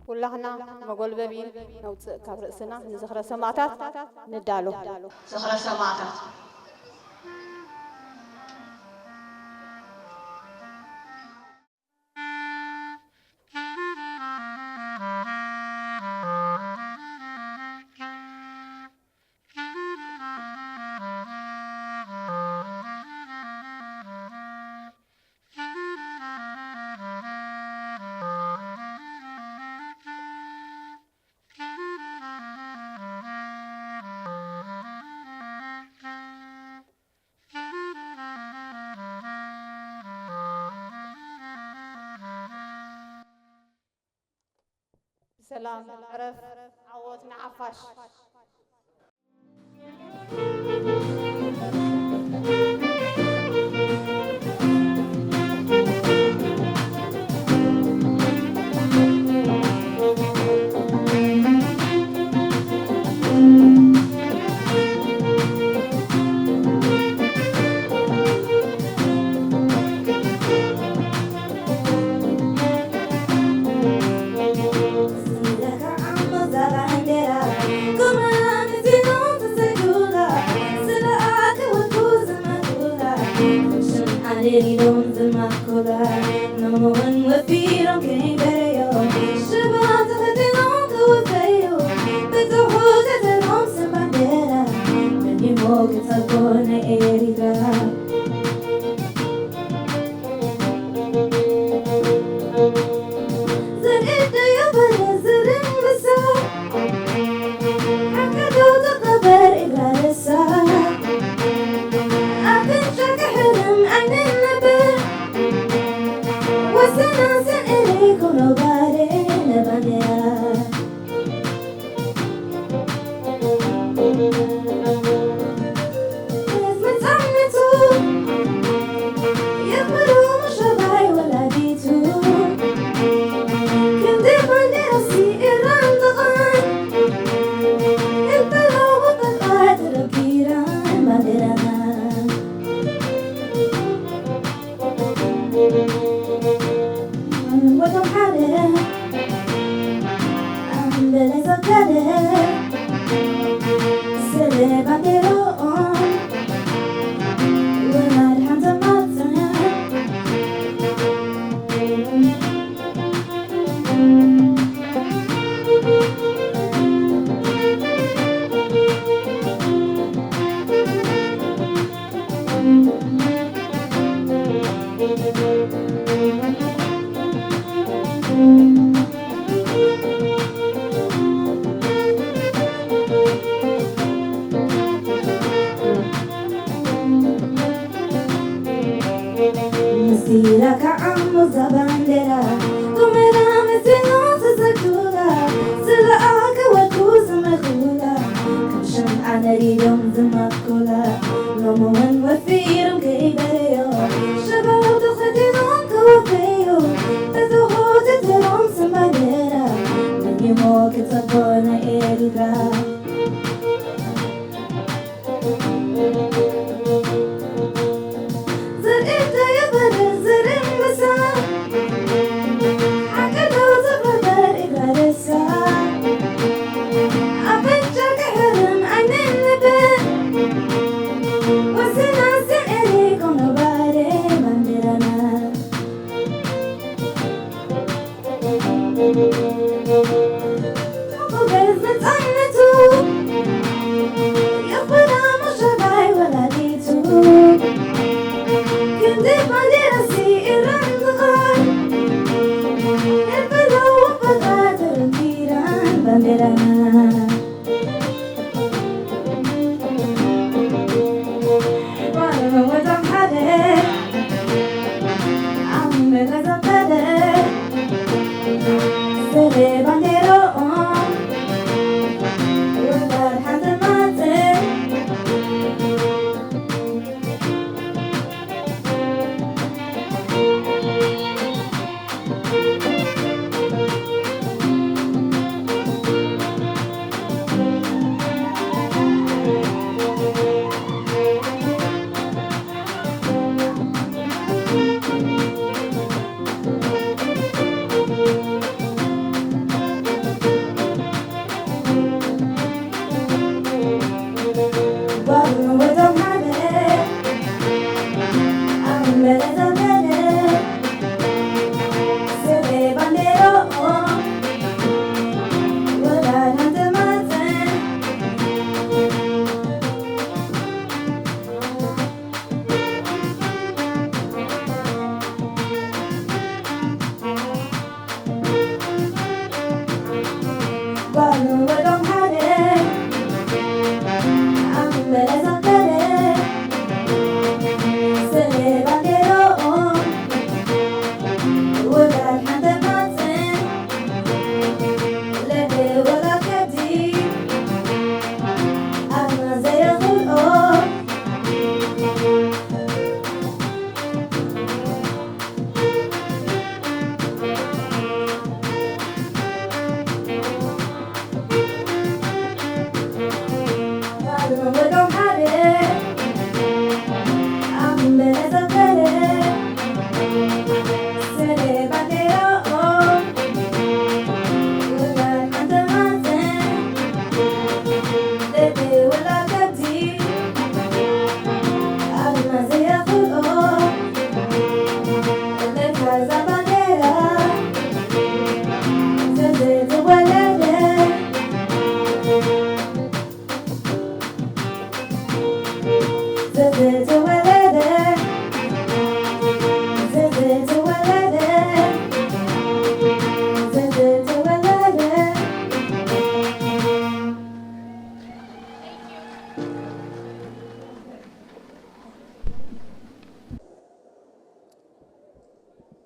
ኩላህና መጎልበቢ ነውፅእ ካብ ርእስና፣ ንዝኽረ ሰማእታት ንዳሎ። ዝኽረ ሰማእታት። ብሰላም ዕረፍ። ዓወት ንሓፋሽ።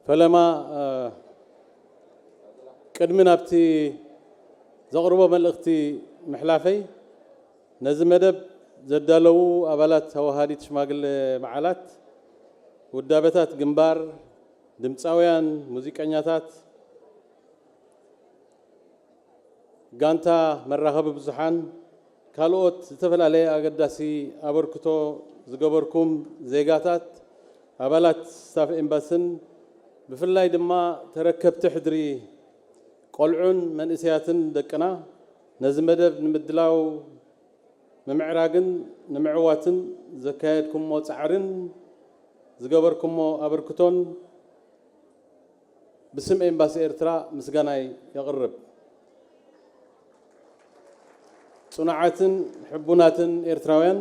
ፈለማ ቅድሚ ናብቲ ዘቕርቦ መልእኽቲ ምሕላፈይ፣ ነዚ መደብ ዘዳለዉ ኣባላት ተዋሃዲት ሽማግለ በዓላት፣ ውዳበታት ግንባር፣ ድምፃውያን፣ ሙዚቀኛታት፣ ጋንታ መራኸቢ ብዙሓን፣ ካልኦት ዝተፈላለየ ኣገዳሲ ኣበርክቶ ዝገበርኩም ዜጋታት፣ ኣባላት ስታፍ ኤምባስን ብፍላይ ድማ ተረከብቲ ሕድሪ ቆልዑን መንእሰያትን ደቅና፣ ነዚ መደብ ንምድላው፣ ንምዕራግን ንምዕዋትን ዘካየድኩሞ ጻዕርን ዝገበርኩሞ ኣበርክቶን ብስም ኤምባሲ ኤርትራ ምስጋናይ የቕርብ። ጽኑዓትን ሕቡናትን ኤርትራውያን፣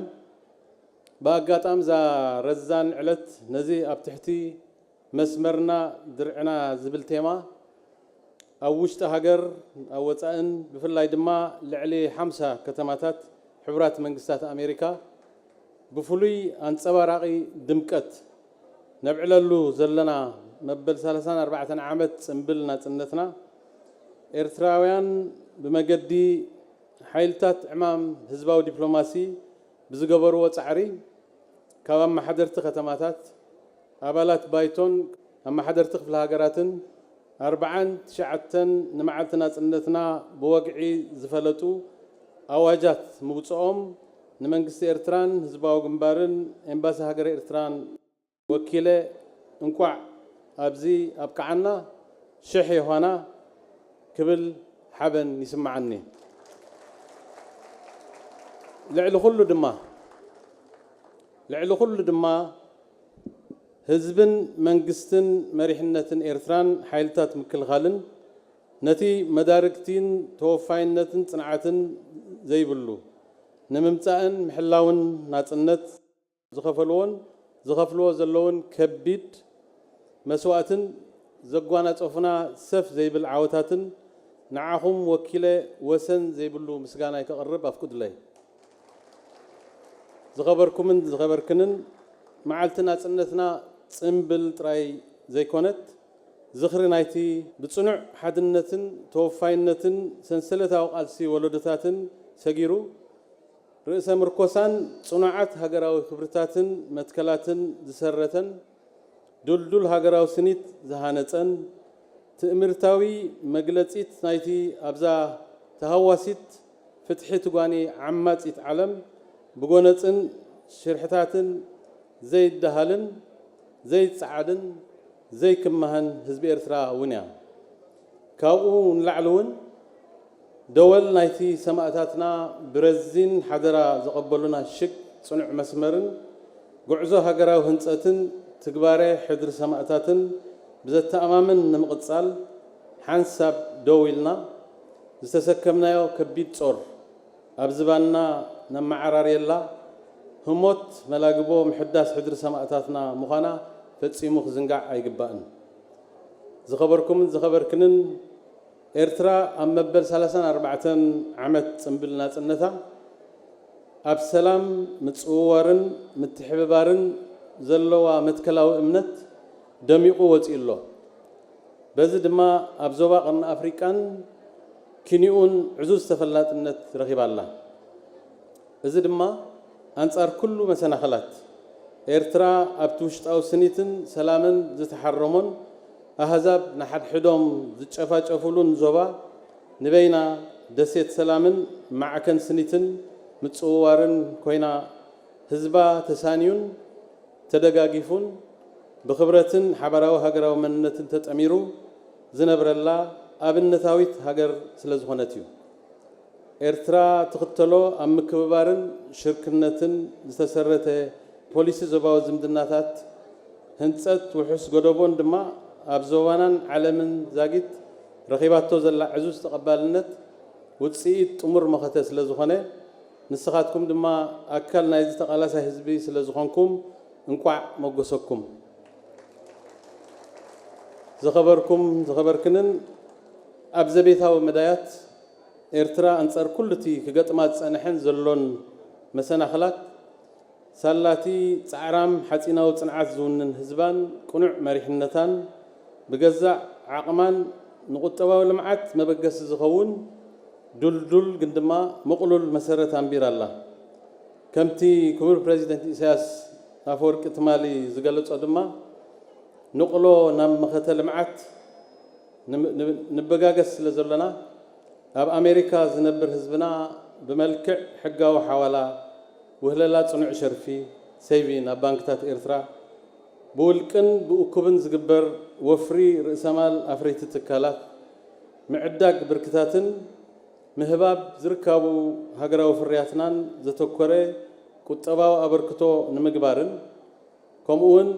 ብኣጋጣሚ እዛ ረዛን ዕለት ነዚ ኣብ ትሕቲ መስመርና ድርዕና ዝብል ቴማ ኣብ ውሽጢ ሃገር፣ ኣብ ወጻእን ብፍላይ ድማ ልዕሊ ሓምሳ ከተማታት ሕቡራት መንግስታት ኣሜሪካ ብፍሉይ ኣንጸባራቒ ድምቀት ነብዕለሉ ዘለና መበል ሰላሳን ኣርባዕተን ዓመት ጽምብል ናጽነትና፣ ኤርትራውያን ብመገዲ ሓይልታት ዕማም ህዝባዊ ዲፕሎማሲ ብዝገበርዎ ጻዕሪ፣ ካብ ኣመሓደርቲ ከተማታት፣ ኣባላት ባይቶን ኣመሓደርቲ ክፍለ ሃገራትን ኣርባዓን ትሽዓተን ንመዓልቲ ናጽነትና ብወግዒ ዝፈለጡ ኣዋጃት ምውጽኦም፣ ንመንግስቲ ኤርትራን ህዝባዊ ግንባርን ኤምባሲ ሃገረ ኤርትራን ወኪለ እንቋዕ ኣብዚ ኣብቅዓና፣ ሽሕ ዮሃና ክብል ሓበን ይስምዓኒ። ልዕሊ ኩሉ ድማ፣ ልዕሊ ኩሉ ድማ ህዝብን መንግስትን መሪሕነትን ኤርትራን ሓይልታት ምክልኻልን ነቲ መዳርግቲን ተወፋይነትን ጽንዓትን ዘይብሉ ንምምጻእን ምሕላውን ናጽነት ዝኸፈልዎን ዝኸፍልዎ ዘለውን ከቢድ መስዋእትን ዘጓናጸፉና ሰፍ ዘይብል ዓወታትን ንዓኹም ወኪለ ወሰን ዘይብሉ ምስጋናይ ከቕርብ ኣፍቅዱለይ። ዝኸበርኩምን ዝኸበርክንን፣ መዓልቲ ናጽነትና ጽምብል ጥራይ ዘይኮነት፣ ዝኽሪ ናይቲ ብጽኑዕ ሓድነትን ተወፋይነትን ሰንሰለታዊ ቃልሲ ወለዶታትን ሰጊሩ፣ ርእሰ ምርኮሳን ጽኑዓት ሃገራዊ ክብርታትን መትከላትን ዝሰረተን፣ ድልዱል ሃገራዊ ስኒት ዝሃነጸን፣ ትእምርታዊ መግለጺት ናይቲ ኣብዛ ተሃዋሲት ፍትሒ ትጓኒ ዓማጺት ዓለም ብጎነጽን ሽርሕታትን ዘይደሃልን ዘይጸዓድን ዘይክማህን ህዝቢ ኤርትራ እውን እያ። ካብኡ ንላዕሊ እውን ደወል ናይቲ ሰማእታትና ብረዚን ሓደራ ዘቐበሉና ሽግ ጽኑዕ መስመርን ጉዕዞ ሃገራዊ ህንጸትን ትግባረ ሕድሪ ሰማእታትን ብዘተኣማምን ንምቕጻል ሓንሳብ ደው ኢልና ዝተሰከምናዮ ከቢድ ጾር ኣብ ዝባንና ነመዓራርየላ ህሞት መላግቦ ምሕዳስ ሕድሪ ሰማእታትና ምዃና ፈጺሙ ክዝንጋዕ ኣይግባእን። ዝኸበርኩምን ዝኸበርክንን ኤርትራ ኣብ መበል ሰላሳን ኣርባዕተን ዓመት ጽምብል ናጽነታ ኣብ ሰላም ምጽውዋርን ምትሕብባርን ዘለዋ መትከላዊ እምነት ደሚቑ ወጺኡ ኣሎ። በዚ ድማ ኣብ ዞባ ቀርኒ ኣፍሪቃን ኪንኡን ዕዙዝ ተፈላጥነት ረኺባ ኣላ። እዚ ድማ ኣንጻር ኩሉ መሰናኽላት ኤርትራ ኣብቲ ውሽጣዊ ስኒትን ሰላምን ዝተሓረሞን ኣህዛብ ንሓድሕዶም ዝጨፋጨፉሉን ዞባ ንበይና ደሴት ሰላምን ማዕከን ስኒትን ምጽውዋርን ኮይና ህዝባ ተሳንዩን ተደጋጊፉን ብኽብረትን ሓባራዊ ሃገራዊ መንነትን ተጠሚሩ ዝነብረላ ኣብነታዊት ሃገር ስለ ዝኾነት እዩ። ኤርትራ ትኽተሎ ኣብ ምክብባርን ሽርክነትን ዝተሰረተ ፖሊሲ ዞባዊ ዝምድናታት ህንጸት ውሑስ ጎደቦን ድማ ኣብ ዞባናን ዓለምን ዛጊት ረኺባቶ ዘላ ዕዙዝ ተቐባልነት ውጽኢት ጥሙር መኸተ ስለ ዝኾነ ንስኻትኩም ድማ ኣካል ናይዚ ተቓላሳይ ህዝቢ ስለ ዝኾንኩም እንቋዕ መጎሰኩም። ዝኸበርኩም ዝኸበርክንን ኣብ ዘቤታዊ መዳያት ኤርትራ ኣንጻር ኩሉ እቲ ክገጥማ ዝጸንሐን ዘሎን መሰናኽላት ሳላቲ ጻዕራም ሓጺናዊ ጽንዓት ዝውንን ህዝባን ቅኑዕ መሪሕነታን ብገዛእ ዓቕማን ንቁጠባዊ ልምዓት መበገሲ ዝኸውን ድልዱል ግን ድማ ምቕሉል መሰረት ኣንቢራ ኣላ። ከምቲ ክቡር ፕረዚደንት ኢሳያስ ኣፈወርቂ ትማሊ ዝገለጾ ድማ ንቕሎ ናብ መኸተ ልምዓት ንበጋገስ ስለ ዘሎና ኣብ ኣሜሪካ ዝነብር ህዝብና ብመልክዕ ሕጋዊ ሓዋላ ውህለላ ጽኑዕ ሸርፊ፣ ሴቪን፣ ኣብ ባንክታት ኤርትራ ብውልቅን ብእኩብን ዝግበር ወፍሪ ርእሰማል ኣፍረይቲ ትካላት ምዕዳግ ብርክታትን ምህባብ ዝርካቡ ሃገራዊ ፍርያትናን ዘተኮረ ቁጠባዊ ኣበርክቶ ንምግባርን ከምኡውን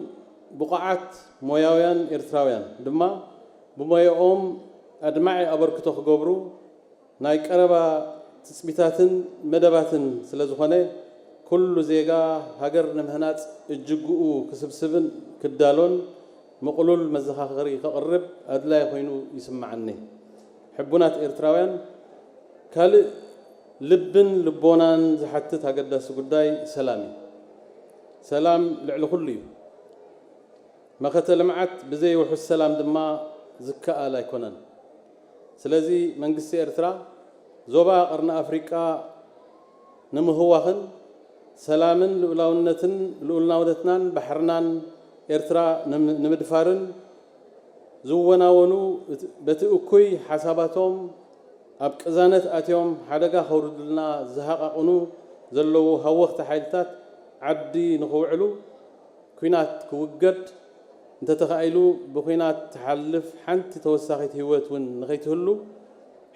ብቑዓት ሞያውያን ኤርትራውያን ድማ ብሞያኦም ኣድማዒ ኣበርክቶ ክገብሩ ናይ ቀረባ ትጽቢታትን መደባትን ስለ ዝኾነ ኩሉ ዜጋ ሃገር ንምህናጽ እጅግኡ ክስብስብን ክዳሎን ምቕሉል መዘኻኸሪ ከቕርብ ኣድላይ ኮይኑ ይስምዓኒ። ሕቡናት ኤርትራውያን ካልእ ልብን ልቦናን ዝሓትት ኣገዳሲ ጉዳይ ሰላም እዩ። ሰላም ልዕሊ ኩሉ እዩ። መኸተ ልምዓት ብዘይ ውሑስ ሰላም ድማ ዝከኣል ኣይኮነን። ስለዚ መንግስቲ ኤርትራ ዞባ ቀርኒ ኣፍሪቃ ንምህዋኽን ሰላምን ልኡላውነትን ልኡላውነትናን ባሕርናን ኤርትራ ንምድፋርን ዝወናወኑ በቲ እኩይ ሓሳባቶም ኣብ ቅዛነት ኣትዮም ሓደጋ ከውርዱልና ዝሃቓቕኑ ዘለዉ ሃወኽቲ ሓይልታት ዓዲ ንኽውዕሉ ኲናት ክውገድ እንተተኻኢሉ ብኲናት ትሓልፍ ሓንቲ ተወሳኺት ህይወት እውን ንኸይትህሉ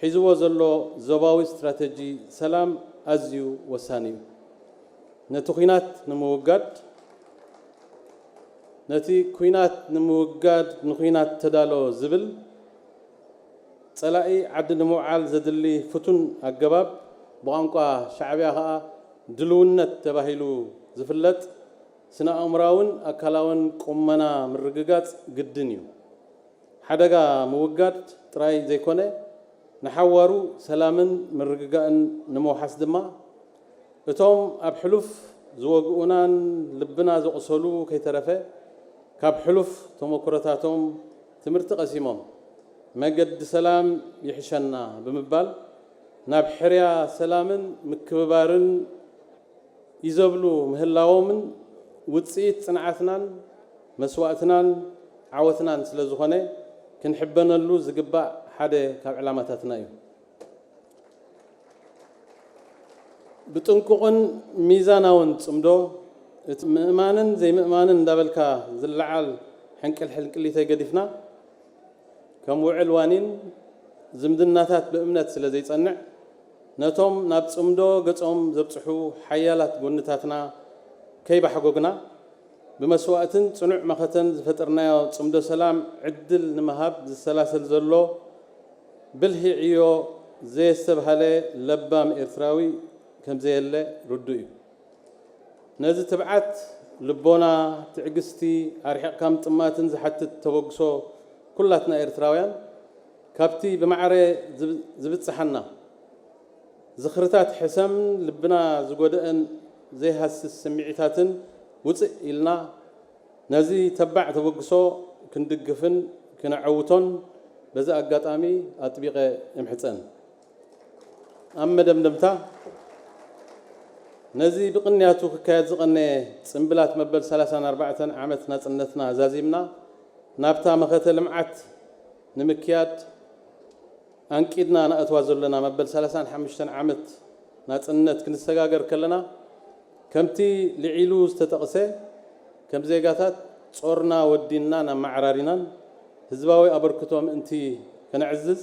ሒዝዎ ዘሎ ዞባዊ ስትራተጂ ሰላም ኣዝዩ ወሳኒ እዩ። ነቲ ኲናት ንምውጋድ ነቲ ኲናት ንምውጋድ ንኲናት ተዳሎ ዝብል ጸላኢ ዓዲ ንምውዓል ዘድሊ ፍቱን ኣገባብ ብቋንቋ ሻዕብያ ከኣ ድልውነት ተባሂሉ ዝፍለጥ ስነ ኣእምራውን ኣካላውን ቁመና ምርግጋጽ ግድን እዩ። ሓደጋ ምውጋድ ጥራይ ዘይኮነ ንሓዋሩ ሰላምን ምርግጋእን ንምውሓስ ድማ እቶም ኣብ ሕሉፍ ዝወግኡናን ልብና ዘቑሰሉ ከይተረፈ ካብ ሕሉፍ ተመኩሮታቶም ትምህርቲ ቀሲሞም መገዲ ሰላም ይሕሸና ብምባል ናብ ሕርያ ሰላምን ምክብባርን ይዘብሉ ምህላዎምን ውጽኢት ጽንዓትናን መስዋእትናን ዓወትናን ስለ ዝኾነ ክንሕበነሉ ዝግባእ ሓደ ካብ ዕላማታትና እዩ። ብጥንቁቕን ሚዛናውን ጽምዶ እቲ ምእማንን ዘይምእማንን እንዳበልካ ዝለዓል ሕንቅል ሕንቅሊተይ ገዲፍና ከም ውዕል ዋኒን ዝምድናታት ብእምነት ስለ ዘይጸንዕ ነቶም ናብ ጽምዶ ገጾም ዘብጽሑ ሓያላት ጎንታትና ከይባሕጎግና ብመስዋእትን ጽኑዕ መኸተን ዝፈጠርናዮ ጽምዶ ሰላም ዕድል ንምሃብ ዝሰላሰል ዘሎ ብልሂ ዕዮ ዘየስተብሃለ ለባም ኤርትራዊ ከምዘየለ ርዱእ እዩ። ነዚ ትብዓት፣ ልቦና፣ ትዕግስቲ፣ ኣርሒቕካ ምጥማትን ዝሓትት ተበግሶ ኩላትና ኤርትራውያን ካብቲ ብማዕረ ዝብ- ዝብጽሓና ዝኽርታት ሕሰምን ልብና ዝጎደአን ዘይሃስስ ስምዒታትን ውጽእ ኢልና ነዚ ተባዕ ተበግሶ ክንድግፍን ክነዐውቶን በዚ ኣጋጣሚ ኣጥቢቐ እምሕጸን። ኣብ መደምደምታ ነዚ ብቕንያቱ ክካየድ ዝቐነየ ጽምብላት መበል ሰላሳን ኣርባዕተን ዓመት ናጽነትና ዛዚምና ናብታ መኸተ ልምዓት ንምክያድ ኣንቂድና ነእትዋ ዘለና መበል ሰላሳን ሓሙሽተን ዓመት ናጽነት ክንሰጋገር ከለና ከምቲ ልዒሉ ዝተጠቕሰ ከም ዜጋታት ጾርና ወዲንናን ኣመዓራሪናን ህዝባዊ ኣበርክቶ ምእንቲ ከነዕዝዝ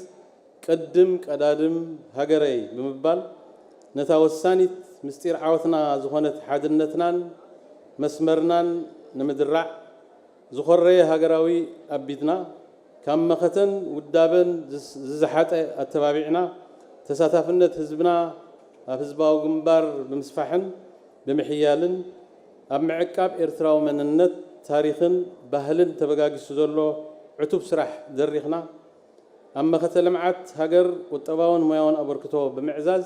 ቅድም ቀዳድም ሃገረይ ብምባል ነታ ወሳኒት ምስጢር ዓወትና ዝኾነት ሓድነትናን መስመርናን ንምድራዕ ዝኾረየ ሃገራዊ ኣቢድና ካብ መኸተን ውዳበን ዝስ- ዝዝሓጠ ኣተባቢዕና ተሳታፍነት ህዝብና ኣብ ህዝባዊ ግንባር ብምስፋሕን ብምሕያልን ኣብ ምዕቃብ ኤርትራዊ መንነት ታሪኽን ባህልን ተበጋጊሱ ዘሎ ዕቱብ ስራሕ ደሪኽና ኣብ መኸተ ልምዓት ሃገር ቁጠባውን ሞያውን ኣበርክቶ ብምዕዛዝ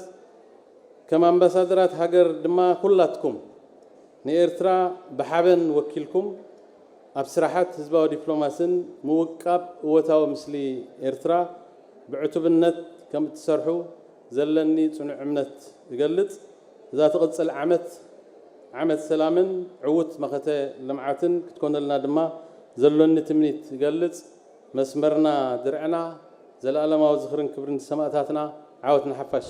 ከም ኣምባሳደራት ሃገር ድማ ኩላትኩም ንኤርትራ ብሓበን ወኪልኩም ኣብ ስራሓት ህዝባዊ ዲፕሎማስን ምውቃብ እወታዊ ምስሊ ኤርትራ ብዕቱብነት ከም እትሰርሑ ዘለኒ ጽኑዕ እምነት እገልጽ። እዛ ትቕጽል ዓመት ዓመት ሰላምን ዕዉት መኸተ ልምዓትን ክትኮነልና ድማ ዘሎኒ ትምኒት እገልጽ። መስመርና ድርዕና፣ ዘለኣለማዊ ዝኽርን ክብርን ንሰማእታትና። ዓወት ንሓፋሽ።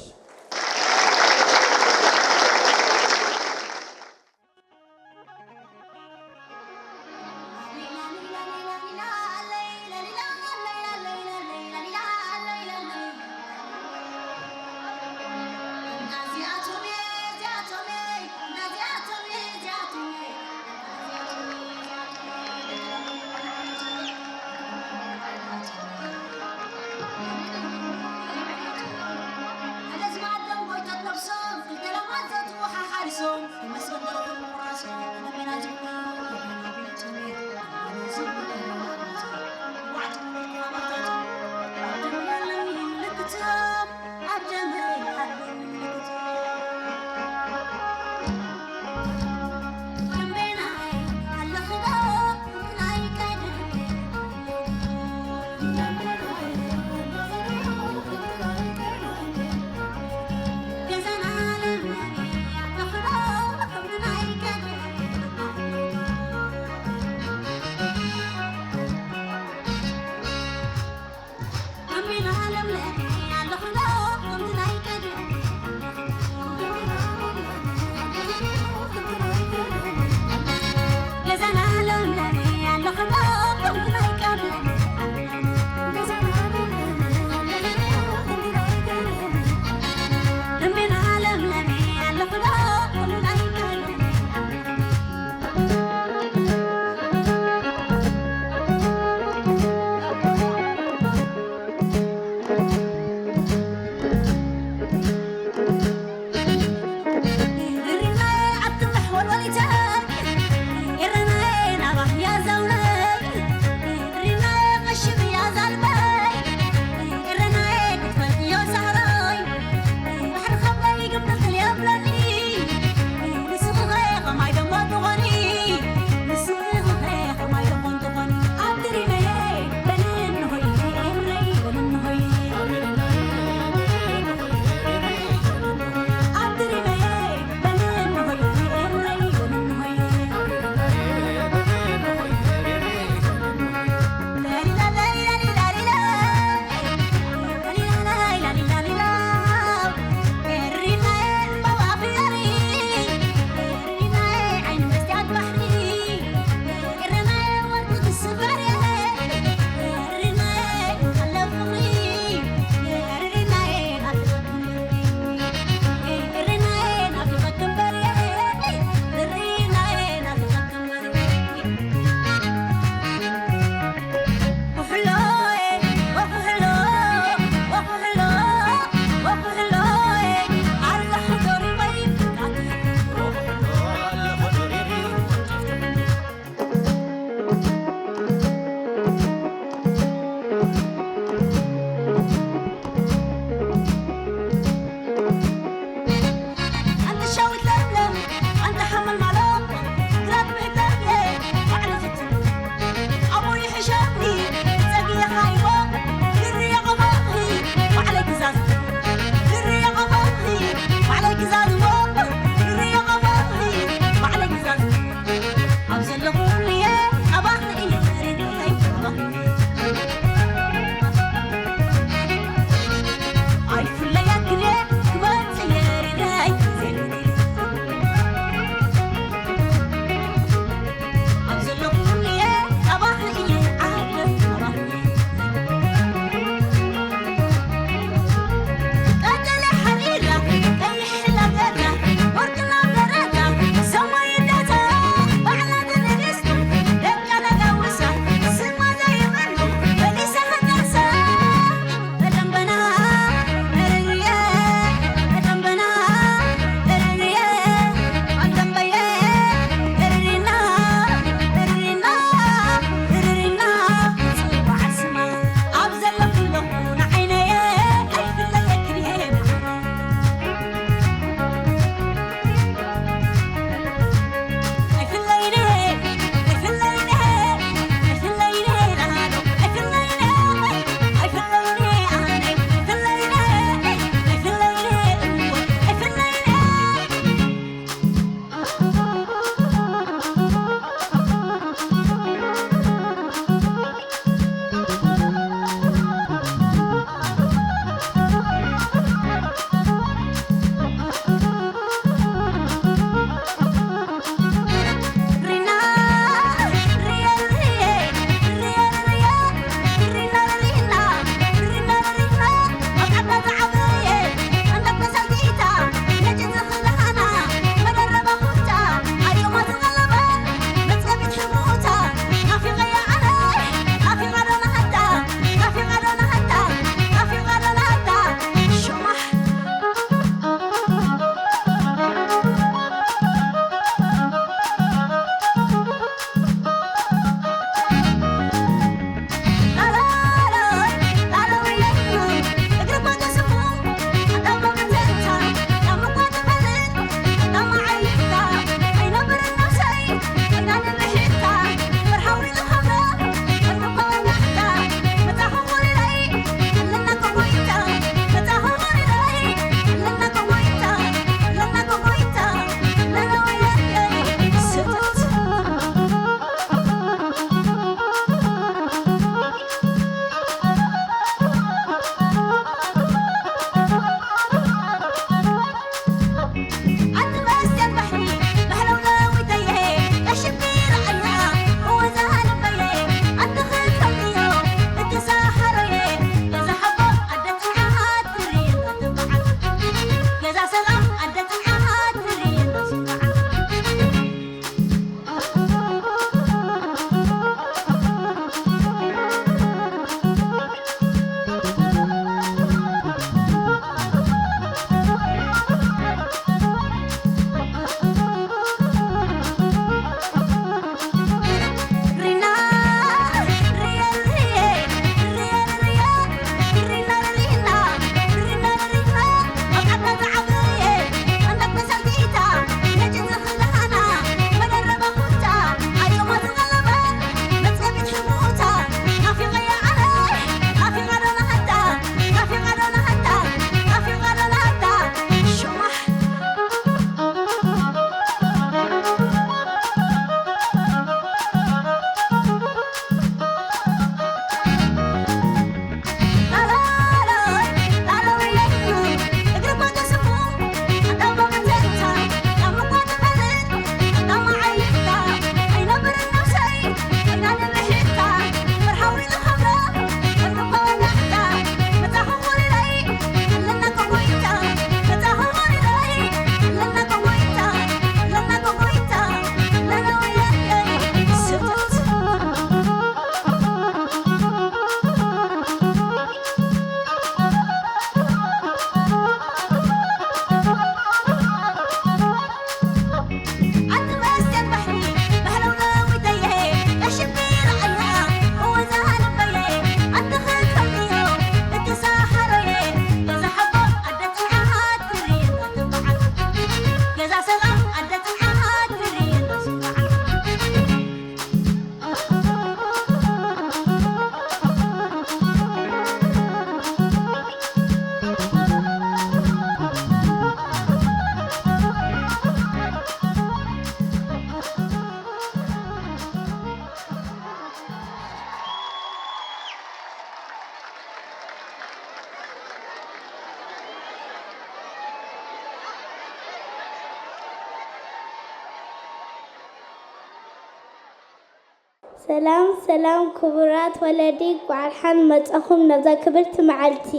ሰላም ሰላም ክቡራት ወለዲ፣ ጓዕልሓን መጻኹም ነዛ ክብርቲ መዓልቲ።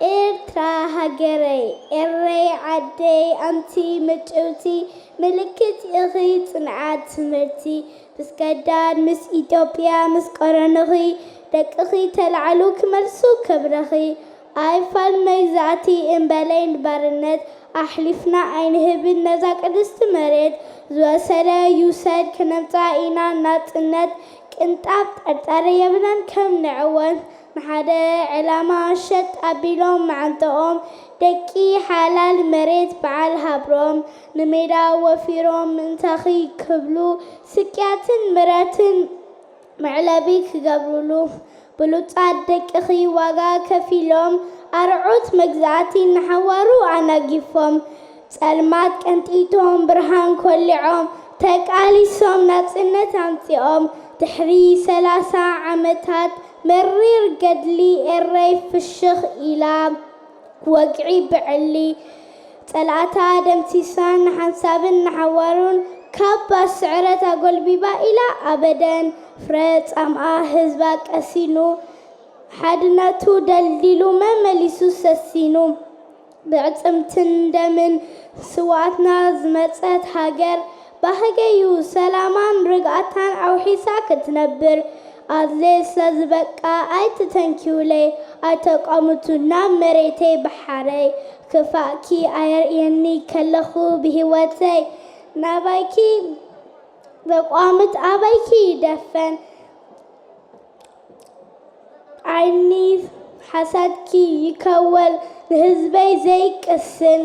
ኤርትራ ሃገረይ፣ ኤረይ ዓደይ፣ ኣንቲ ምጭውቲ፣ ምልክት ኢኺ ጽንዓት ትምህርቲ። ብስገዳድ ምስ ኢትዮጵያ ምስ ቀረንኺ፣ ደቅኺ ተላዕሉ ክመልሱ ክብርኺ። ኣይፋል መግዛእቲ እምበለይ ንባርነት ኣሕሊፍና ኣይንህብን ነዛ ቅድስቲ መሬት። ዝወሰደ ይውሰድ ክነምጽኣ ኢና ናጽነት። ቅንጣብ ጠርጠር የብለን ከም ንዕወት። ንሓደ ዕላማ ሸጥ ኣቢሎም መዓንጥኦም። ደቂ ሓላል መሬት በዓል ሃብሮም ንሜዳ ወፊሮም ምእንታኺ ክብሉ ስቅያትን ምረትን መዕለቢ ክገብሩሉ። ብሉጻት ደቅኺ ዋጋ ከፊሎም ኣርዑት መግዛእቲ ንሓዋሩ ኣናጊፎም። ጸልማት ቀንጢቶም ብርሃን ኮሊዖም ተቃሊሶም ናጽነት ኣምጺኦም። ድሕሪ ሰላሳ ዓመታት መሪር ገድሊ ኤረይ ፍሽኽ ኢላ። ወግዒ ብዕሊ ጸላእታ ደምሲሳ ንሓንሳብን ንሓዋሩን ካባ ስዕረት ኣጎልቢባ ኢላ ኣበደን ፍረ ጻምኣ ህዝባ ቀሲኑ ሓድነቱ ደልዲሉ መመሊሱ ሰሲኑ ብዕጽምትን ደምን ስዋኣትና ዝመጸት ሃገር ባህገዩ ሰላማን ርግኣታን ኣውሒሳ ክትነብር ኣዝየ ስለዝበቃ ኣይትተንኪውለይ ኣይተቋምቱ ናብ መሬተይ ብሓረይ ክፋእኪ ኣየርእየኒ ከለኹ ብህይወተይ ናባይኪ ዘቋምት ኣባይኪ ይደፈን ዓይኒ ሓሳድኪ ይከወል ንህዝበይ ዘይቅስን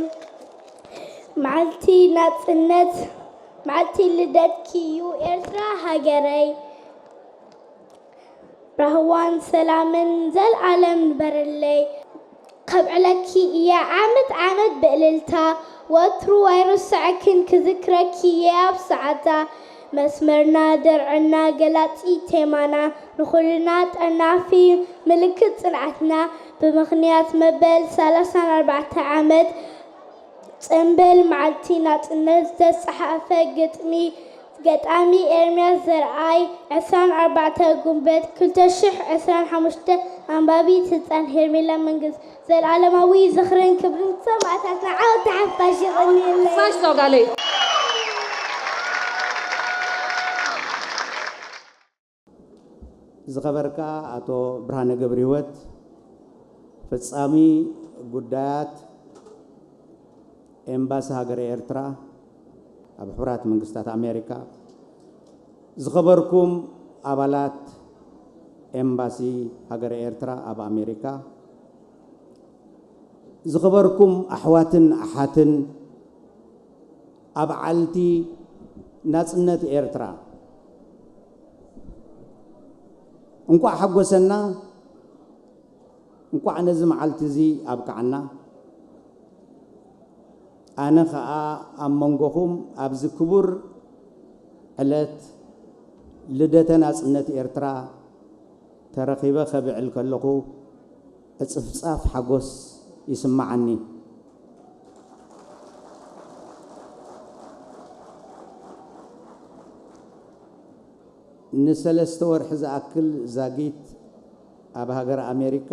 መዓልቲ ናጽነት መዓልቲ ልደትኪ እዩ ኤርትራ ሃገረይ ራህዋን ሰላምን ዘልኣለም ንበርለይ ከብዕለኪ እየ ዓመት ዓመት ብእልልታ ወትሩ ኣይርስዐክን ክዝክረኪ እየ ኣብ ሰዓታ መስመርና ደርዕና ገላጺ ቴማና ንኹልና ጠርናፊ ምልክት ጽንዓትና ብምኽንያት መበል ሰላሳን ኣርባዕተ ዓመት ጽንብል መዓልቲ ናጽነት ዝተጻሕፈ ግጥሚ ገጣሚ ኤርምያስ ዘርኣይ ዕስራን ኣርባዕተ ጉንበት ክልተ ሽሕ ዕስራን ሓሙሽተ ኣንባቢት ህጻን ሄርሜላ መንግስት ዘልዓለማዊ ዝኽርን ክብርን ሰማእታትና ዓወት ሓፋሽ ይቐንየለይ። ዝኸበርካ ኣቶ ብርሃነ ገብረሂወት ፈጻሚ ጉዳያት ኤምባሲ ሃገረ ኤርትራ ኣብ ሕቡራት መንግስታት ኣሜሪካ፣ ዝኸበርኩም ኣባላት ኤምባሲ ሃገረ ኤርትራ ኣብ ኣሜሪካ፣ ዝኸበርኩም ኣሕዋትን ኣሓትን ኣብ ዓልቲ ናጽነት ኤርትራ እንቋዕ ሓጎሰና፣ እንቋዕ ነዚ መዓልቲ እዚ ኣብቅዓና። ኣነ ኸኣ ኣብ መንጎኹም ኣብዚ ክቡር ዕለት ልደተ ናጽነት ኤርትራ ተረኺበ ከብዕል ከለኹ ዕጽፍጻፍ ሓጎስ ይስምዓኒ። ንሰለስተ ወርሒ ዝኣክል ዛጊት ኣብ ሃገር ኣሜሪካ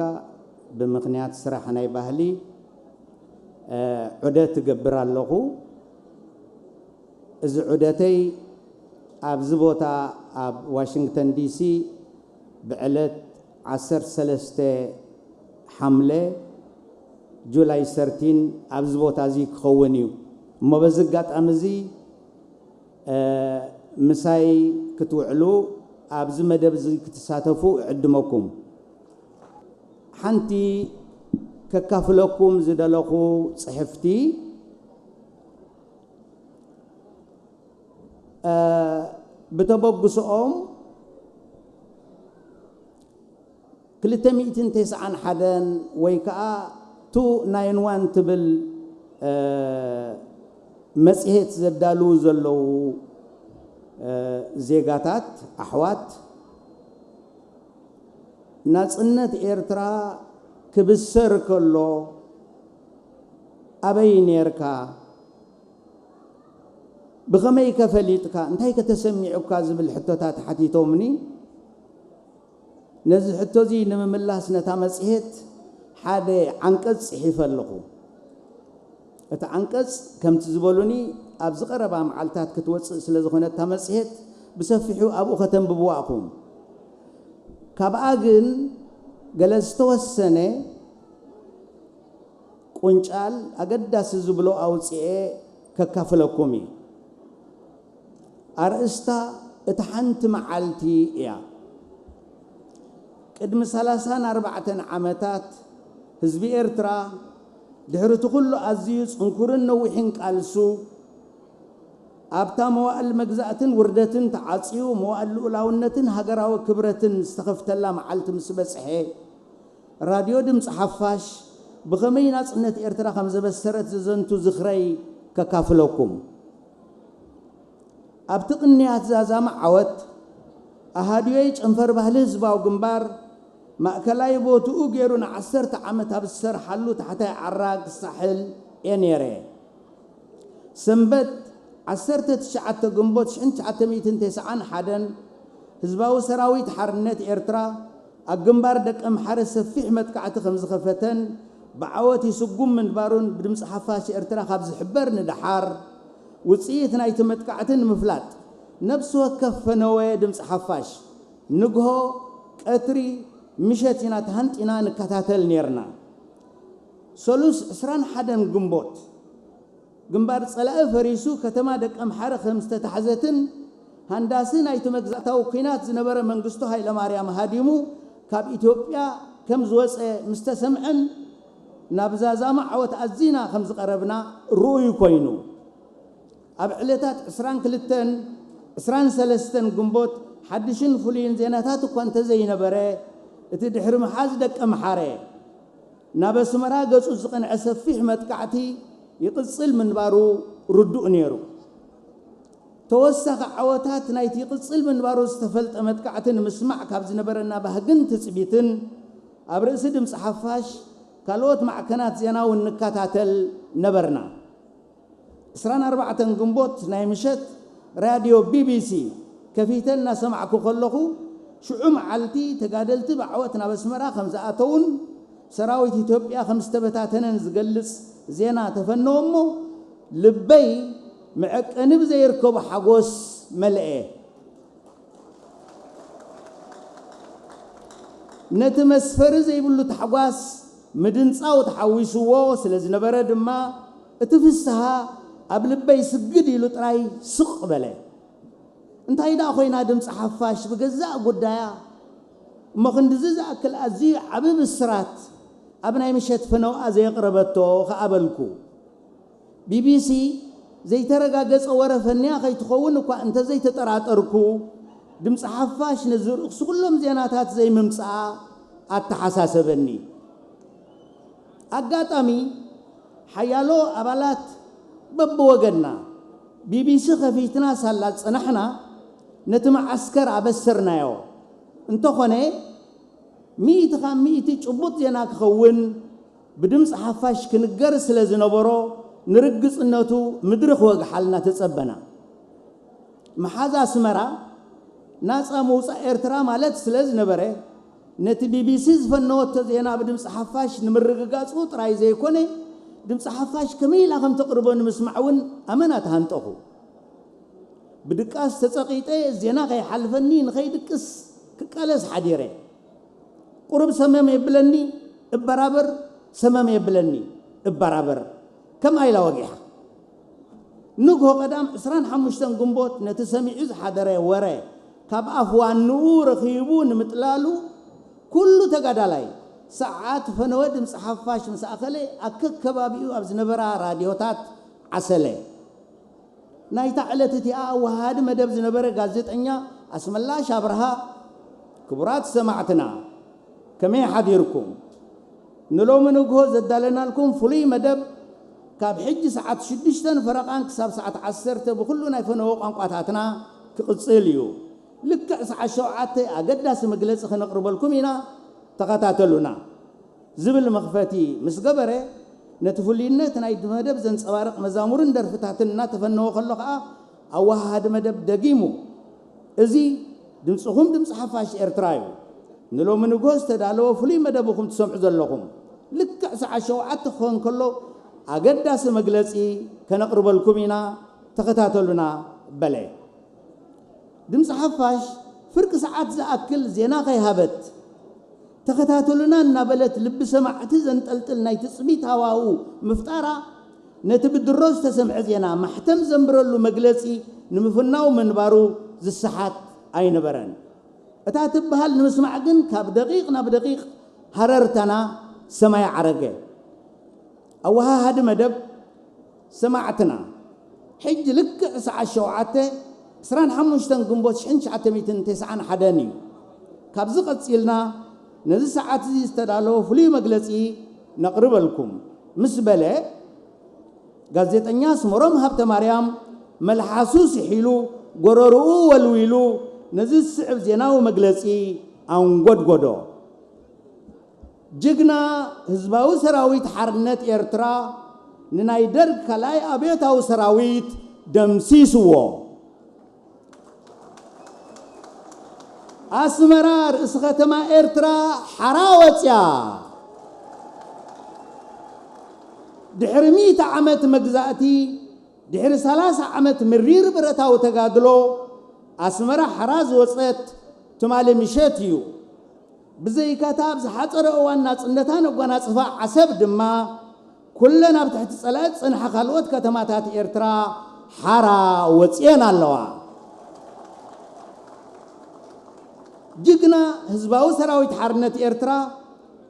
ብምኽንያት ስራሕ ናይ ባህሊ ዑደት እገብር ኣለኹ። እዚ ዑደተይ ኣብዚ ቦታ ኣብ ዋሽንግተን ዲሲ ብዕለት ዓሰርተ ሰለስተ ሓምለ ጁላይ ሰርቲን ኣብዚ ቦታ እዚ ክኸውን እዩ። እሞ በዚ ኣጋጣሚ እዚ ምሳይ ክትውዕሉ ኣብዚ መደብ እዚ ክትሳተፉ እዕድመኩም። ሓንቲ ከካፍለኩም ዝደለኹ ጽሕፍቲ ብተበግስኦም ክልተ ሚእትን ተስዓን ሓደን ወይ ከዓ ቱ ናይን ዋን ትብል መፅሄት ዘዳልዉ ዘለዉ ዜጋታት ኣሕዋት ናፅነት ኤርትራ ክብሰር ከሎ ኣበይ ነርካ? ብኸመይ ከ ፈሊጥካ? እንታይ ከ ተሰሚዑካ? ዝብል ሕቶታት ሓቲቶምኒ። ነዚ ሕቶ እዚ ንምምላስ ነታ መጽሔት ሓደ ዓንቀጽ ጽሒፈ ኣለኹ። እቲ ዓንቀጽ ከምቲ ዝበሉኒ ኣብዚ ቀረባ መዓልታት ክትወጽእ ስለ ዝኾነት እታ መጽሔት ብሰፊሑ ኣብኡ ከተንብብዋ ኢኹም። ካብኣ ግን ገለ ዝተወሰነ ቁንጫል ኣገዳሲ ዝብሎ ኣውጽኤ ከካፍለኩም እዩ። ኣርእስታ እታ ሓንቲ መዓልቲ እያ። ቅድሚ ሰላሳን ኣርባዕተን ዓመታት ህዝቢ ኤርትራ ድሕሪ እቲ ኩሉ ኣዝዩ ጽንኩርን ነዊሕን ቃልሱ ኣብታ መዋእል መግዛእትን ውርደትን ተዓጽዩ መዋእል ልኡላውነትን ሃገራዊ ክብረትን ዝተኸፍተላ መዓልቲ ምስ በጽሐ ራድዮ ድምፂ ሓፋሽ ብኸመይ ናፅነት ኤርትራ ከም ዘበሰረት ዘዘንቱ ዝኽረይ ከካፍለኩም። ኣብቲ ቅንያት ዛዛሚ ዓወት ኣሃዱየይ ጨንፈር ባህሊ ህዝባዊ ግንባር ማእከላይ ቦትኡ ገይሩ ንዓሰርተ ዓመት ኣብ ዝሰርሓሉ ታሕታይ ዓራግ ሳሕል እየ ነይረ። ሰንበት ዓሰርተ ትሽዓተ ግንቦት ሽሕን ትሽዓተ ሚእትን ተስዓን ሓደን ህዝባዊ ሰራዊት ሓርነት ኤርትራ ኣብ ግንባር ደቀምሓረ ሰፊሕ መጥቃዕቲ ከም ዝኸፈተን ብዓወት ይስጉም ምንባሩን ብድምፂ ሓፋሽ ኤርትራ ካብ ዝሕበር ንደሓር ውፅኢት ናይቲ መጥቃዕቲ ንምፍላጥ ነብሲ ወከፍ ፈነወ ድምፂ ሓፋሽ ንግሆ፣ ቀትሪ፣ ምሸት ኢና ተሃንጢና ንከታተል ነይርና። ሰሉስ ዕስራን ሓደን ግንቦት ግንባር ጸላኢ ፈሪሱ ከተማ ደቀምሓረ ከም ዝተታሕዘትን ሃንዳሲ ናይቲ መግዛእታዊ ኲናት ዝነበረ መንግስቱ ሃይለማርያም ሃዲሙ ካብ ኢትዮጵያ ከም ዝወጸ ምስ ተሰምዐን ናብ ዛዛሚ ዓወት ኣዚና ከም ዝቐረብና ርኡይ ኮይኑ። ኣብ ዕለታት ዕስራን ክልተን ዕስራን ሰለስተን ግንቦት ሓድሽን ፍሉይን ዜናታት እኳ እንተዘይነበረ እቲ ድሕሪ ምሓዝ ደቀምሓረ ናብ ኣስመራ ገጹ ዝቐንዐ ሰፊሕ መጥቃዕቲ ይቕጽል ምንባሩ ርዱእ ነይሩ። ተወሳኺ ዓወታት ናይቲ ይቕጽል ምንባሩ ዝተፈልጠ መጥቃዕቲ ንምስማዕ ካብ ዝነበረና ባህግን ትጽቢትን ኣብ ርእሲ ድምጺ ሓፋሽ ካልኦት ማዕከናት ዜና እውን ንከታተል ነበርና። ዕስራን ኣርባዕተን ግንቦት ናይ ምሸት ራድዮ ቢቢሲ ከፊተ እናሰማዕኩ ከለኹ ሽዑ መዓልቲ ተጋደልቲ ብዓወት ናብ ኣስመራ ከም ዝኣተዉን ሰራዊት ኢትዮጵያ ከም ዝተበታተነን ዝገልጽ ዜና ተፈነወ እሞ ልበይ መዐቀኒ ብዘይርከቦ ሓጎስ መልአ። ነቲ መስፈሪ ዘይብሉ ታሕጓስ ምድንጻው ተሓዊስዎ ስለ ዝነበረ ድማ እቲ ፍስሃ ኣብ ልበይ ስግድ ኢሉ ጥራይ ስቕ በለ። እንታይ ደኣ ኮይና ድምፂ ሓፋሽ ብገዛእ ጉዳያ እሞ ክንድዚ ዝኣክል ኣዝዩ ዓቢ ብስራት ኣብ ናይ ምሸት ፈነውኣ ዘየቕረበቶ ከኣ በልኩ። ቢቢሲ ዘይተረጋገጸ ወረ ፈንያ ከይትኸውን እኳ እንተዘይተጠራጠርኩ ድምፂ ሓፋሽ ነዚ ርኡኽሲ ኩሎም ዜናታት ዘይምምፅኣ ኣተሓሳሰበኒ። ኣጋጣሚ ሓያሎ ኣባላት በብወገንና ቢቢሲ ከፊትና ሳላ ዝጸናሕና ነቲ መዓስከር ኣበሰርናዮ። እንተኾነ ሚእቲ ካብ ሚእቲ ጭቡጥ ዜና ክኸውን ብድምፂ ሓፋሽ ክንገር ስለ ዝነበሮ ንርግፅነቱ ምድሪ ክወግሓልና ተጸበና። መሓዝ ኣስመራ ናፃ ምውፃእ ኤርትራ ማለት ስለ ዝነበረ ነቲ ቢቢሲ ዝፈነወቶ ዜና ብድምፂ ሓፋሽ ንምርግጋፁ ጥራይ ዘይኮነ ድምፂ ሓፋሽ ከመይ ኢላ ከም ተቕርቦ ንምስማዕ እውን ኣመና ተሃንጠኹ። ብድቃስ ተጸቒጠ ዜና ከይሓልፈኒ ንኸይድቅስ ክቃለስ ሓዲረ። ቁሩብ ሰመም የብለኒ እበራበር፣ ሰመም የብለኒ እበራበር ከምኣ ኢላ ወጊሓ። ንግሆ ቀዳም ዕስራን ሓሙሽተን ግንቦት ነቲ ሰሚዑ ዝሓደረ ወረ ካብ ኣፍ ዋንኡ ረኺቡ ንምጥላሉ ኩሉ ተጋዳላይ ሰዓት ፈነወ ድምፂ ሓፋሽ ምስ ኣኸለ ኣከከባቢኡ ኣብ ዝነበራ ራድዮታት ዓሰለ። ናይታ ዕለት እቲኣ ኣወሃሃዲ መደብ ዝነበረ ጋዜጠኛ ኣስመላሽ ኣብርሃ፣ ክቡራት ሰማዕትና፣ ከመይ ሓዲርኩም? ንሎሚ ንግሆ ዘዳለናልኩም ፍሉይ መደብ ካብ ሕጂ ሰዓት ሽዱሽተን ፈረቓን ክሳብ ሰዓት ዓሰርተ ብኹሉ ናይ ፈነወ ቋንቋታትና ክቕጽል እዩ። ልክዕ ሰዓት ሸውዓተ ኣገዳሲ መግለጺ ክነቕርበልኩም ኢና፣ ተኸታተሉና። ዝብል መኽፈቲ ምስ ገበረ፣ ነቲ ፍሉይነት ናይቲ መደብ ዘንጸባርቕ መዛሙርን ደርፍታትን እናተፈነወ ከሎ ከኣ፣ ኣወሃሃዲ መደብ ደጊሙ። እዚ ድምፅኹም ድምፂ ሓፋሽ ኤርትራ እዩ። ንሎሚ ንግሆ ዝተዳለወ ፍሉይ መደብኹም ትሰምዑ ዘለኹም። ልክዕ ሰዓት ሸውዓተ ክኸውን ከሎ ኣገዳሲ መግለፂ ከነቕርበልኩም ኢና፣ ተኸታተሉና በለ። ድምፂ ሓፋሽ ፍርቂ ሰዓት ዝኣክል ዜና ከይሃበት፣ ተኸታተሉና እናበለት ልቢ ሰማዕቲ ዘንጠልጥል ናይ ትጽቢት ሃዋህው ምፍጣራ፣ ነቲ ብድሮ ዝተሰምዐ ዜና ማሕተም ዘንብረሉ መግለጺ ንምፍናው ምንባሩ ዝሰሓት ኣይነበረን። እታ ትበሃል ንምስማዕ ግን ካብ ደቂቕ ናብ ደቂቕ ሃረርታና ሰማይ ዓረገ። ኣወሃሃዲ መደብ ሰማዕትና፣ ሕጂ ልክዕ ሰዓት ሸውዓተ፣ ዕስራን ሓሙሽተን ግንቦት ሽሕን ትሽዓተ ሚእትን ተስዓን ሓደን እዩ። ካብዚ ቀጺልና ነዚ ሰዓት እዚ ዝተዳለወ ፍሉይ መግለጺ ነቕርበልኩም ምስ በለ፣ ጋዜጠኛ ኣስመሮም ሃብተማርያም መልሓሱ ስሒሉ፣ ጎረርኡ ወልዊሉ፣ ነዚ ዝስዕብ ዜናዊ መግለጺ ኣንጎድጎዶ። ጅግና ህዝባዊ ሰራዊት ሓርነት ኤርትራ ንናይ ደርግ ካልኣይ ኣብዮታዊ ሰራዊት ደምሲስዎ። ኣስመራ ርእሲ ከተማ ኤርትራ ሓራ ወጽያ። ድሕሪ ሚእቲ ዓመት መግዛእቲ፣ ድሕሪ ሰላሳ ዓመት ምሪር ብረታዊ ተጋድሎ፣ ኣስመራ ሓራ ዝወጸት ትማሊ ምሸት እዩ። ብዘይካታ ኣብ ዝሓጸረ እዋን ናጽነታ ነጓናጽፋ ዓሰብ ድማ፣ ኩለን ኣብ ትሕቲ ጸላኢ ዝጸንሓ ካልኦት ከተማታት ኤርትራ ሓራ ወጽየን ኣለዋ። ጅግና ህዝባዊ ሰራዊት ሓርነት ኤርትራ፣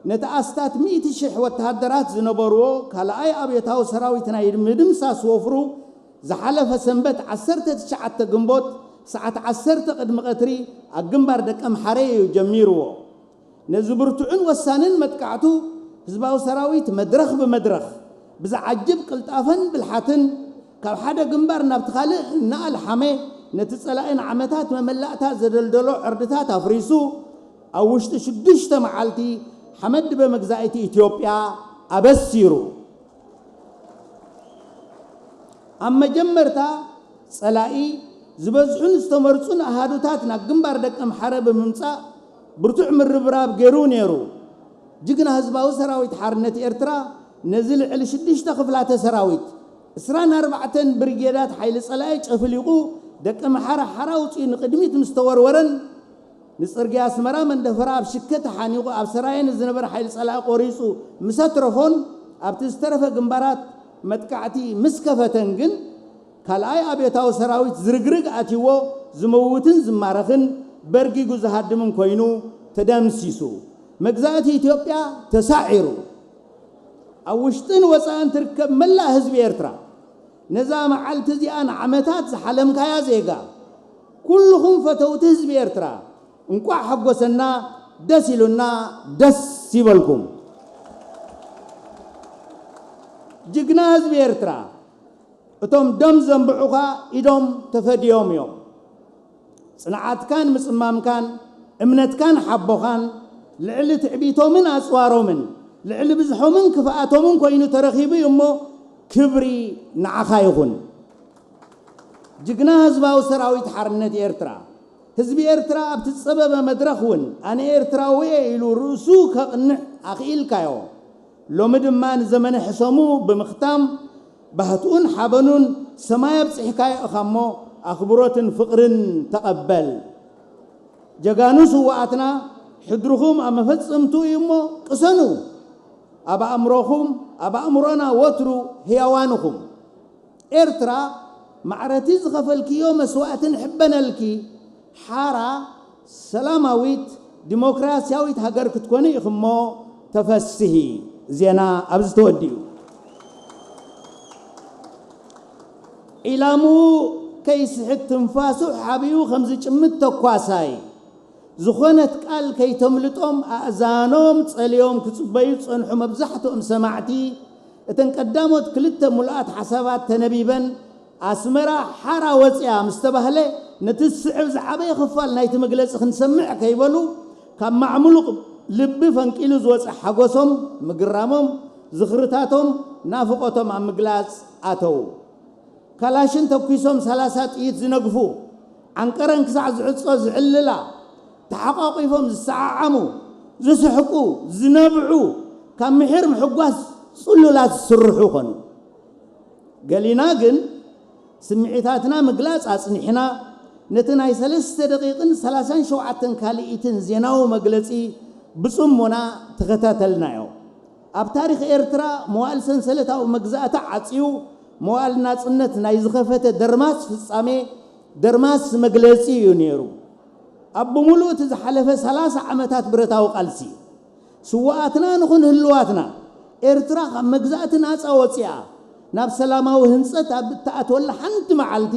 ነቲ ኣስታት ሚእቲ ሽሕ ወተሃደራት ዝነበርዎ ካልኣይ ኣብዮታዊ ሰራዊት ናይ ምድምሳስ ወፍሩ፣ ዝሓለፈ ሰንበት ዓሰርተ ትሽዓተ ግንቦት ሰዓት ዓሰርተ ቅድሚ ቀትሪ ኣብ ግንባር ደቀምሓረ እዩ ጀሚርዎ። ነዚ ብርቱዕን ወሳንን መጥቃዕቱ፣ ህዝባዊ ሰራዊት መድረኽ ብመድረኽ ብዝዓጅብ ቅልጣፈን ብልሓትን፣ ካብ ሓደ ግንባር ናብቲ ካልእ እናኣልሓመ፣ ነቲ ጸላኢ ንዓመታት መመላእታ ዘደልደሎ ዕርድታት ኣፍሪሱ፣ ኣብ ውሽጢ ሽዱሽተ መዓልቲ ሓመድ ድበ መግዛኢቲ ኢትዮጵያ ኣበሲሩ። ኣብ መጀመርታ፣ ጸላኢ ዝበዝሑን ዝተመርጹን ኣሃዱታት ናብ ግንባር ደቀምሓረ ብምምጻእ፣ ብርቱዕ ምርብራብ ገይሩ ነይሩ። ጅግና ህዝባዊ ሰራዊት ሓርነት ኤርትራ፣ ነዚ ልዕሊ ሽዱሽተ ክፍላተ ሰራዊት፣ ዕስራን ኣርባዕተን ብሪጌዳት ሓይሊ ጸላኢ ጨፍሊቑ፣ ደቀምሓረ ሓራ ኣውጺኡ ንቕድሚት ምስ ተወርወረን፣ ንጽርግያ ኣስመራ መንደፈራ ኣብ ሽከ ተሓኒቑ ኣብ ሰራየ ንዝነበረ ሓይሊ ጸላኢ ቆሪጹ ምስ ኣትረፎን ኣብቲ ዝተረፈ ግንባራት መጥቃዕቲ ምስ ከፈተን ግን፣ ካልኣይ ኣብዮታዊ ሰራዊት ዝርግርግ ኣትይዎ ዝመውትን ዝማረኽን በርጊጉ ዝሃድምን ኮይኑ ተደምሲሱ። መግዛእቲ ኢትዮጵያ ተሳዒሩ። ኣብ ውሽጥን ወጻእን ትርከብ መላእ ህዝቢ ኤርትራ፣ ነዛ መዓልቲ እዚኣ ንዓመታት ዝሓለምካያ ዜጋ፣ ኩልኹም ፈተውቲ ህዝቢ ኤርትራ፣ እንቋዕ ሓጎሰና፣ ደስ ኢሉና፣ ደስ ይበልኩም። ጅግና ህዝቢ ኤርትራ፣ እቶም ደም ዘንብዑኻ ኢዶም ተፈድዮም እዮም። ጽንዓትካን ምጽማምካን፣ እምነትካን ሓቦኻን፣ ልዕሊ ትዕቢቶምን ኣጽዋሮምን፣ ልዕሊ ብዝሖምን ክፍኣቶምን ኮይኑ ተረኺቡ እዩ እሞ፣ ክብሪ ንዓኻ ይኹን። ጅግና ህዝባዊ ሰራዊት ሓርነት ኤርትራ፣ ህዝቢ ኤርትራ ኣብቲ ዝጸበበ መድረኽ እውን፣ ኣነ ኤርትራዊ እየ ኢሉ ርእሱ ከቕንዕ ኣኽኢልካዮ። ሎሚ ድማ ንዘመነ ሕሰሙ ብምኽታም፣ ባህትኡን ሓበኑን ሰማይ ኣብጺሕካዮ ኢኻ እሞ፣ ኣኽብሮትን ፍቕርን ተቐበል። ጀጋኑ ስውኣትና፣ ሕድርኹም ኣብ መፈጸምትኡ እዩ እሞ፣ ቅሰኑ። ኣብ ኣእምሮኹም፣ ኣብ ኣእምሮና ወትሩ ህያዋን ኢኹም። ኤርትራ፣ ማዕረቲ ዝኸፈልክዮ መስዋእቲ ንሕበነልኪ። ሓራ ሰላማዊት ዲሞክራስያዊት ሃገር ክትኮኒ ኢኽሞ ተፈስሂ። ዜና ኣብዚ ተወዲኡ። ዒላምኡ ከይስሕት ትንፋሱ ሓቢኡ ከም ዝጭምት ተኳሳይ፣ ዝኾነት ቃል ከይተምልጦም ኣእዛኖም ጸልዮም ክጽበዩ ዝጸንሑ መብዛሕትኦም ሰማዕቲ፣ እተን ቀዳሞት ክልተ ምሉኣት ሓሳባት ተነቢበን፣ ኣስመራ ሓራ ወጽያ ምስ ተባህለ፣ ነቲ ዝስዕብ ዝዓበየ ክፋል ናይቲ መግለጺ ክንሰምዕ ከይበሉ፣ ካብ ማዕሙሉቕ ልቢ ፈንቂሉ ዝወጸ ሓጎሶም፣ ምግራሞም፣ ዝኽርታቶም፣ ናፍቖቶም ኣብ ምግላጽ ኣተዉ። ካላሽን ተኩሶም ሰላሳ ጥይት ዝነግፉ፣ ዓንቀረን ክሳዕ ዝዕጾ ዝዕልላ፣ ተሓቋቒፎም ዝሰዓዓሙ፣ ዝስሕቁ፣ ዝነብዑ፣ ካብ ምሒር ምሕጓስ ጽሉላት ዝስርሑ ኾኑ። ገሊና ግን ስምዒታትና ምግላጽ ኣጽኒሕና፣ ነቲ ናይ ሰለስተ ደቂቕን ሰላሳን ሸውዓተን ካልኢትን ዜናዊ መግለጺ ብጽሞና ተኸታተልናዮ። ኣብ ታሪኽ ኤርትራ መዋእል ሰንሰለታዊ መግዛእቲ ዓጽዩ፣ መዋእል ናጽነት ናይ ዝኸፈተ ደርማስ ፍጻሜ፣ ደርማስ መግለጺ እዩ ነይሩ። ኣብ ብምሉእ እቲ ዝሓለፈ ሰላሳ ዓመታት ብረታዊ ቃልሲ፣ ስውኣትና ንኹን ህልዋትና፣ ኤርትራ ካብ መግዛእቲ ናጻ ወጺኣ ናብ ሰላማዊ ህንጸት ኣብ እትኣትወላ ሓንቲ መዓልቲ፣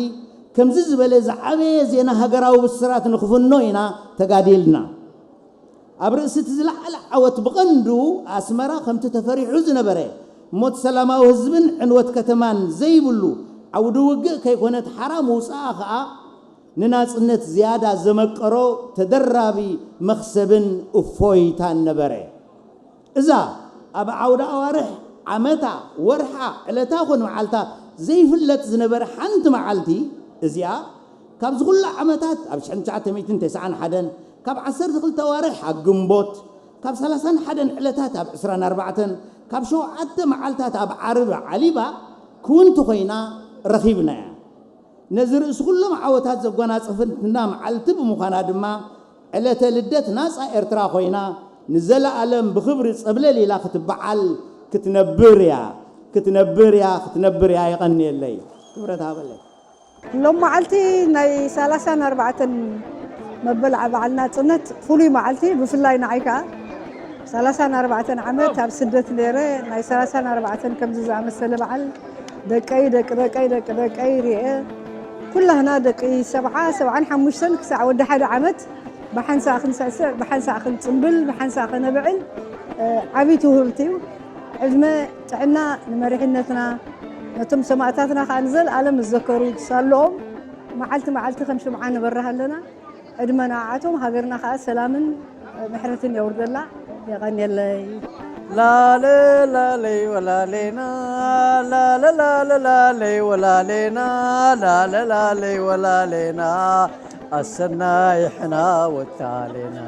ከምዚ ዝበለ ዝዓበየ ዜና ሃገራዊ ብስራት ንኽፍኖ ኢና ተጋዲልና። ኣብ ርእሲ እቲ ዝለዓለ ዓወት ብቐንዱ ኣስመራ ከምቲ ተፈሪሑ ዝነበረ ሞት ሰላማዊ ህዝብን ዕንወት ከተማን ዘይብሉ ዓውዲ ውግእ ከይኮነት ሓራ ምውጽኣ ኸኣ ንናጽነት ዝያዳ ዘመቀሮ ተደራቢ መኽሰብን እፎይታን ነበረ። እዛ ኣብ ዓውደ ኣዋርሕ ዓመታ፣ ወርሓ፣ ዕለታ ኮን መዓልታ ዘይፍለጥ ዝነበረ ሓንቲ መዓልቲ እዚኣ ካብዚ ኩሉ ዓመታት ኣብ ሽሕን ትሽዓተ ሚእትን ተስዓን ሓደን ካብ ዓሰርተ ክልተ ኣዋርሕ ኣብ ግንቦት ካብ ሰላሳን ሓደን ዕለታት ኣብ ዕስራን ኣርባዕተን ካብ ሸውዓተ መዓልታት ኣብ ዓርቢ ዓሊባ ክውንቲ ኮይና ረኺብናያ። ነዚ ርእሲ ኩሎም ዓወታት ዘጓናጸፈትና መዓልቲ ብምዃና ድማ ዕለተ ልደት ናጻ ኤርትራ ኮይና ንዘለኣለም ብኽብሪ ጸብለል ኢላ ክትበዓል ክትነብር እያ ክትነብር እያ ክትነብር እያ። የቐንየለይ። ክብረት ሃበለይ። ሎም መዓልቲ ናይ ሰላሳን ኣርባዕተን መበል በዓል ናጽነት ፍሉይ መዓልቲ፣ ብፍላይ ንዓይ ከኣ ሰላሳን ኣርባዕተን ዓመት ኣብ ስደት ነይረ። ናይ ሰላሳን ኣርባዕተን ከምዚ ዝኣመሰለ በዓል ደቀይ፣ ደቂ ደቀይ፣ ደቂ ደቀይ ርኤ። ኩላህና ደቂ ሰብዓ፣ ሰብዓን ሓሙሽተን ክሳዕ ወዲ ሓደ ዓመት ብሓንሳእ ክንስዕስዕ፣ ብሓንሳእ ክንጽምብል፣ ብሓንሳእ ከነብዕል፣ እ፣ ዓቢ ትውህልቲ እዩ። ዕድመ ጥዕና ንመሪሕነትና፣ ነቶም ሰማእታትና ከኣ ንዘለኣለም ዝዘከሩ ሳለኦም መዓልቲ መዓልቲ ከም ሽምዓ ንበርህ ኣለና። ዕድመ ንዓኣቶም፣ ሃገርና ከኣ ሰላምን ምሕረትን የውርደላ። የቐንየለይ። ላለ ላለይ ወላሌና፣ ላለ ላለ ላለይ ወላሌና፣ ላለ ላለይ ወላሌና፣ ኣሰናይ ሕና ወታሌና።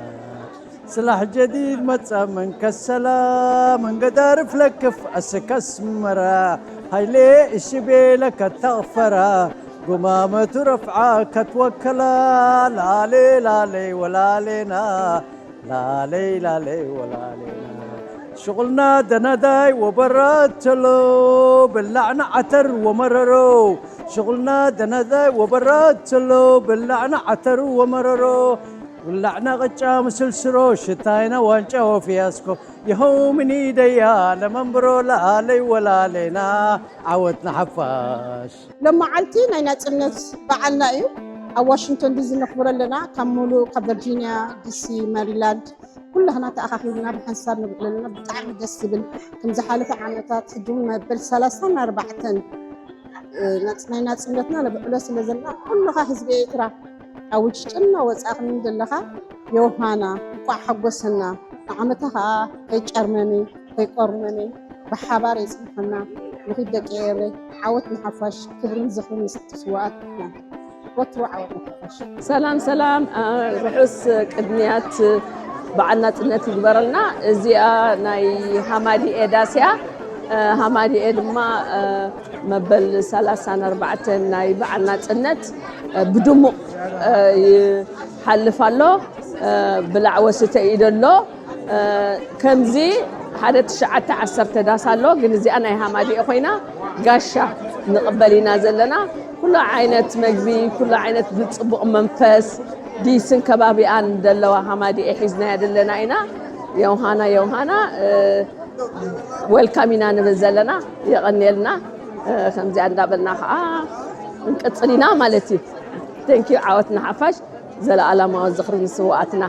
ስላሕ ጀዲድ መጻ መንከሰላ፣ መንገዳርፍ ለክፍ እስከ ኣስመራ፣ ሃይሌ እሺ ቤለ ከተቕፈራ፣ ጉማመቱ ረፍዓ ከትወከላ፣ ላሌ ላለይ ወላሌና፣ ላለይ ላለይ ወላሌና። ሽቑልና ደናዳይ ወበራተሎ፣ ብላዕና ዓተር ወመረሮ። ሽቑልና ደናዳይ ወበራተሎ፣ ብላዕና ዓተር ወመረሮ። ብላዕና ቅጫ ምስልስሮ፣ ሽታይና ዋንጫ ወፊያስኮ። ይኸው ምን ኢደያ ለመንብሮ፣ ላለይ ወላሌና፣ ዓወት ንሓፋሽ። ሎመዓልቲ ናይ ናጽነት በዓልና እዩ። ኣብ ዋሽንግቶን ዲሲ ነኽብሮ ኣለና። ካብ ሙሉእ፣ ካብ ቨርጂኒያ፣ ዲሲ፣ ሜሪላንድ፣ ኩላህና ተኣኻኺብና ብሓንሳብ ንብዕል ኣለና። ብጣዕሚ ደስ ዝብል። ከም ዝሓለፈ ዓመታት፣ ሕጂ እውን መበል ሰላሳን ኣርባዕተን፣ እ፣ ናጽ-፣ ናይ ናጽነትና ነብዕሎ ስለ ዘለና፣ ኩልኻ ህዝቢ ኤርትራ፣ ኣብ ውሽጥን ኣብ ወጻእን ዘለኻ፣ ዮሃና፣ እንቋዕ ሓጎሰና። ንዓመታ ኸኣ ከይጨርመኒ፣ ከይቆርመኒ፣ ብሓባር የጽንሐና። ንኺድ ደቂ ኤረይ፣ ዓወት ንሓፋሽ፣ ክብርን ዝኽርን ንስውኣትና። ወትሩ ዓወት ንሓፋሽ። ሰላም ሰላም፣ እ፣ ርሑስ ቅድምያት በዓል ናጽነት ይግበረልና። እዚኣ ናይ ሃማዲኤ ዳስ እያ። እ፣ ሃማዲኤ ድማ፣ እ፣ መበል ሰላሳን ኣርባዕተን ናይ በዓል ናጽነት፣ እ፣ ብድሙቕ፣ እ፣ ይሓልፍ ኣሎ። እ፣ ብላዕ ወስተ እዩ ዘሎ። እ፣ ከምዚ ሓደ ትሽዓተ ዓሰርተ ዳስ ኣሎ፣ ግን እዚኣ ናይ ሃማዲኤ ኮይና ጋሻ ንቕበል ኢና ዘለና። ኩሉ ዓይነት መግቢ፣ ኩሉ ዓይነት ብጽቡቕ መንፈስ፣ ዲስን ከባቢኣን ዘለዋ ሃማዲኤ ሒዝናያ ዘለና ኢና። ዮሃና፣ ዮሃና፣ እ፣ ዌልካም ኢና ንብል ዘለና። የቐንየልና። እ፣ ከምዚኣ እንዳበልና ከዓ እንቅጽል ኢና ማለት እዩ። ቴንኪዩ። ዓወት ንሓፋሽ፣ ዘለኣለማዊ ዝኽሪ ንስውኣትና።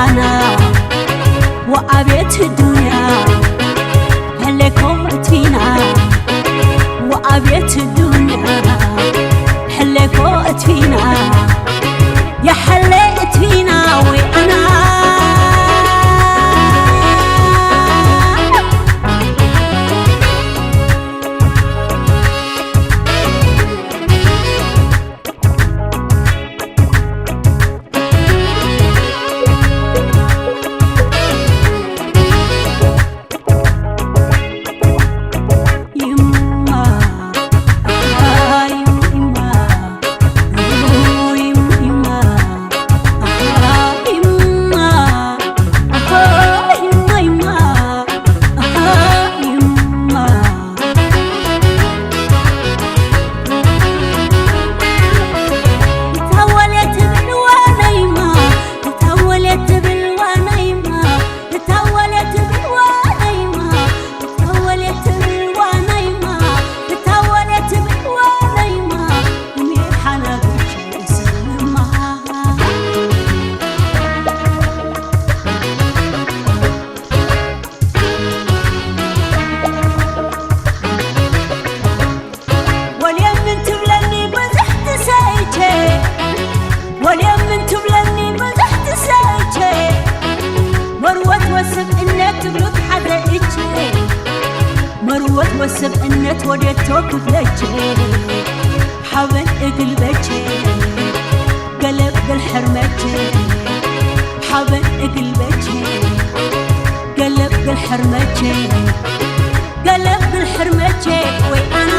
ኣና ወኣቤት ዱንያ ሕሌኮ እትፊና ወኣቤት ዱንያ ሕሌኮ እትፊና የሐሌ እትፊና ወይ ኣና ወሰብእነት ወዴቶ ክፍለቼ ሓበን እግልበቼ ገለብ ግል ሕርመቼ ሓበን እግልበቼ ገለብ ግል ሕርመቼ ገለብ ግል ሕርመቼ ወይ ኣና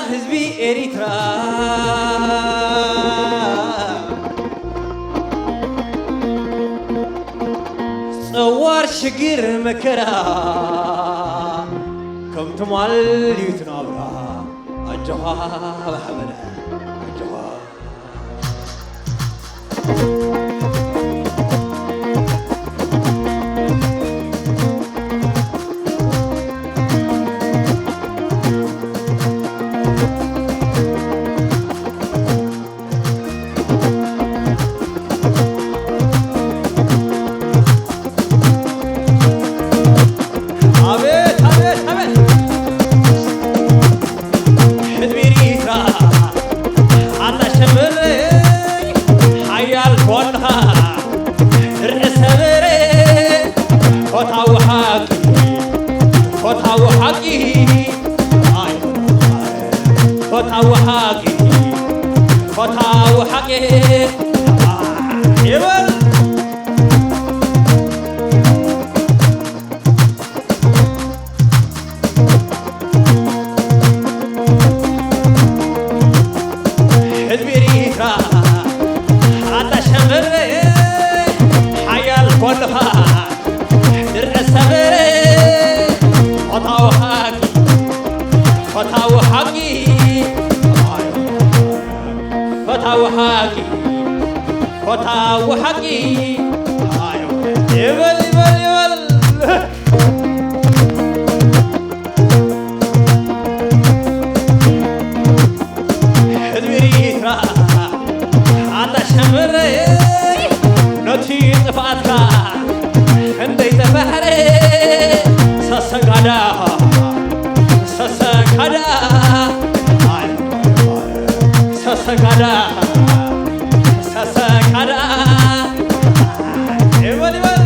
ህዝቢ ኤሪትራ ጸዋር ሽግር መከራ ከም ትማል እዩ ትናብራ። ኣጆኻ ማሕበረ ኣጆኻ። ኣቤት ኣቤት ኣቤት። ሕድሚሪታ ኣታ ሸበለይ ሓያል ኮንኻ ርእሰ በረ። ፎታዊ ሓቂ ፎታዊ ሓቂ ኣይ ፎታዊ ሓቂ ፎታዊ ሓቂ ይበል። ሕዝቢ ኤሪትራ ኣታ ሸመረ ሓያል ኮንኻ ድርዕስ ሰበረ። ፎታዊ ሓቂ ፎታዊ ሓቂ ፎታዊ ሓቂ ፎታዊ ሓቂ ይበል ይበል ይበል። ሕድሪ ኤርትራ ኣታ ሸመረ ነቲ ጥፍኣትካ ክንደይ ጠፋሕረ ሰሰጋዳ ሰሰጋዳ ሰሰጋዳ ሰሰጋዳ ይበል ይበል።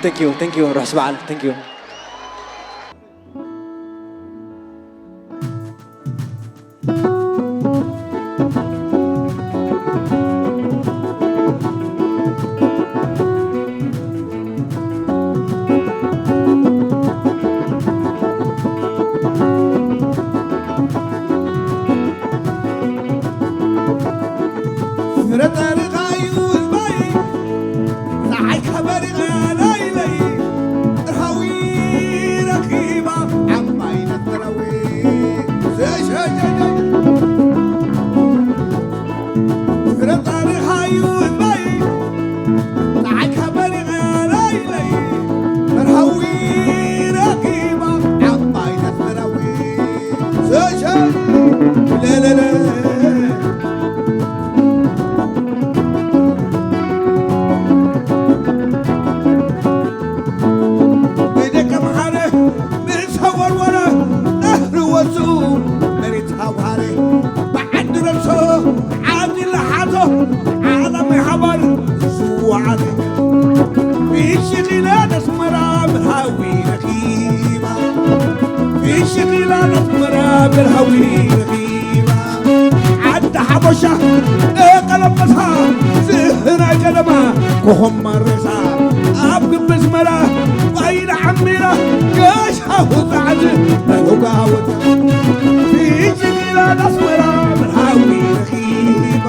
Thank you, thank you. ርሑስ በዓል። Thank you። ፍረ ታሪኻዩ ህዝባይ፣ ንዓይ ከበሪቐ ናይለይ፣ ጥርሃዊ ረኺባ ዓባይ ነፍራዊ። ፍረ ታሪኻዩ ህዝባይ፣ ንዓይ ከበሪቐ ናይለይ፣ መርሃዊ ረኺባ ዓባይ ነፍራዊ። ሰሸ ለለለ። ብደቀ መሓረ ምስ ተወርወረ፣ ነህሪ ወጹ መሬት ሃውሃረ። ብዓዲ ረብሶ ዓዲ ለሓቶ፣ ዓላማይ ሓባር ዝወዓለ። ፍሽኽ ኢላ ኣስመራ መርሃዊ ረኺባ። ፍሽኽ ኢላ ኣስመራ መርሃዊ ረኺባ። ዓዲ ሓበሻ ቀለበሳ፣ ዝህና ቀለማ ኮኾብ ማሬሳ። ኣብ ግቢ ኣስመራ ባይላ ዓሚራ፣ ገሻ ውፅዓት መሉጋ ወፃ። ፍሽኽ ኢላ ኣስመራ መርሃዊ ረኺባ።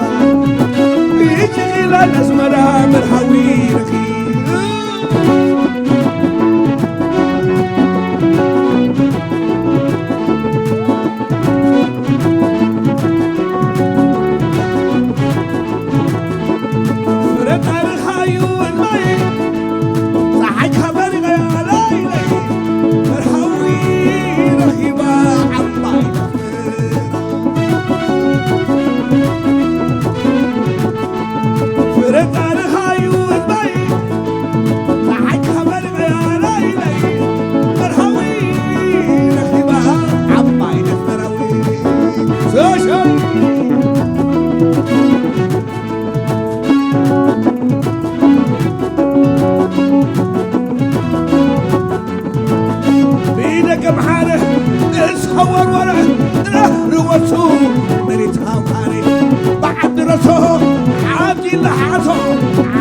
ፍሽኽ ኢላ ኣስመራ መርሃዊ ረኺባ። ፍረ ታሪኻዩ እንባይ፣ ፀሓይ ከበሪቐ ለይለይ፣ መርሃዊ ረኺባ ዓባይ። ፍረ ታሪኻዩ ህዝባይ፣ ንዓይ ከበሪቐ ለይለይ፣ መርሃዊ ረኺባ ዓባይ ነፍራዊ። ሸሸ። ብደቀ መሓረ ዝተወርወረ፣ ጥረ ርወሱ መሬት ሃውሃረ። ብዓዲ ረሶ ዓዲ ለሓሶ፣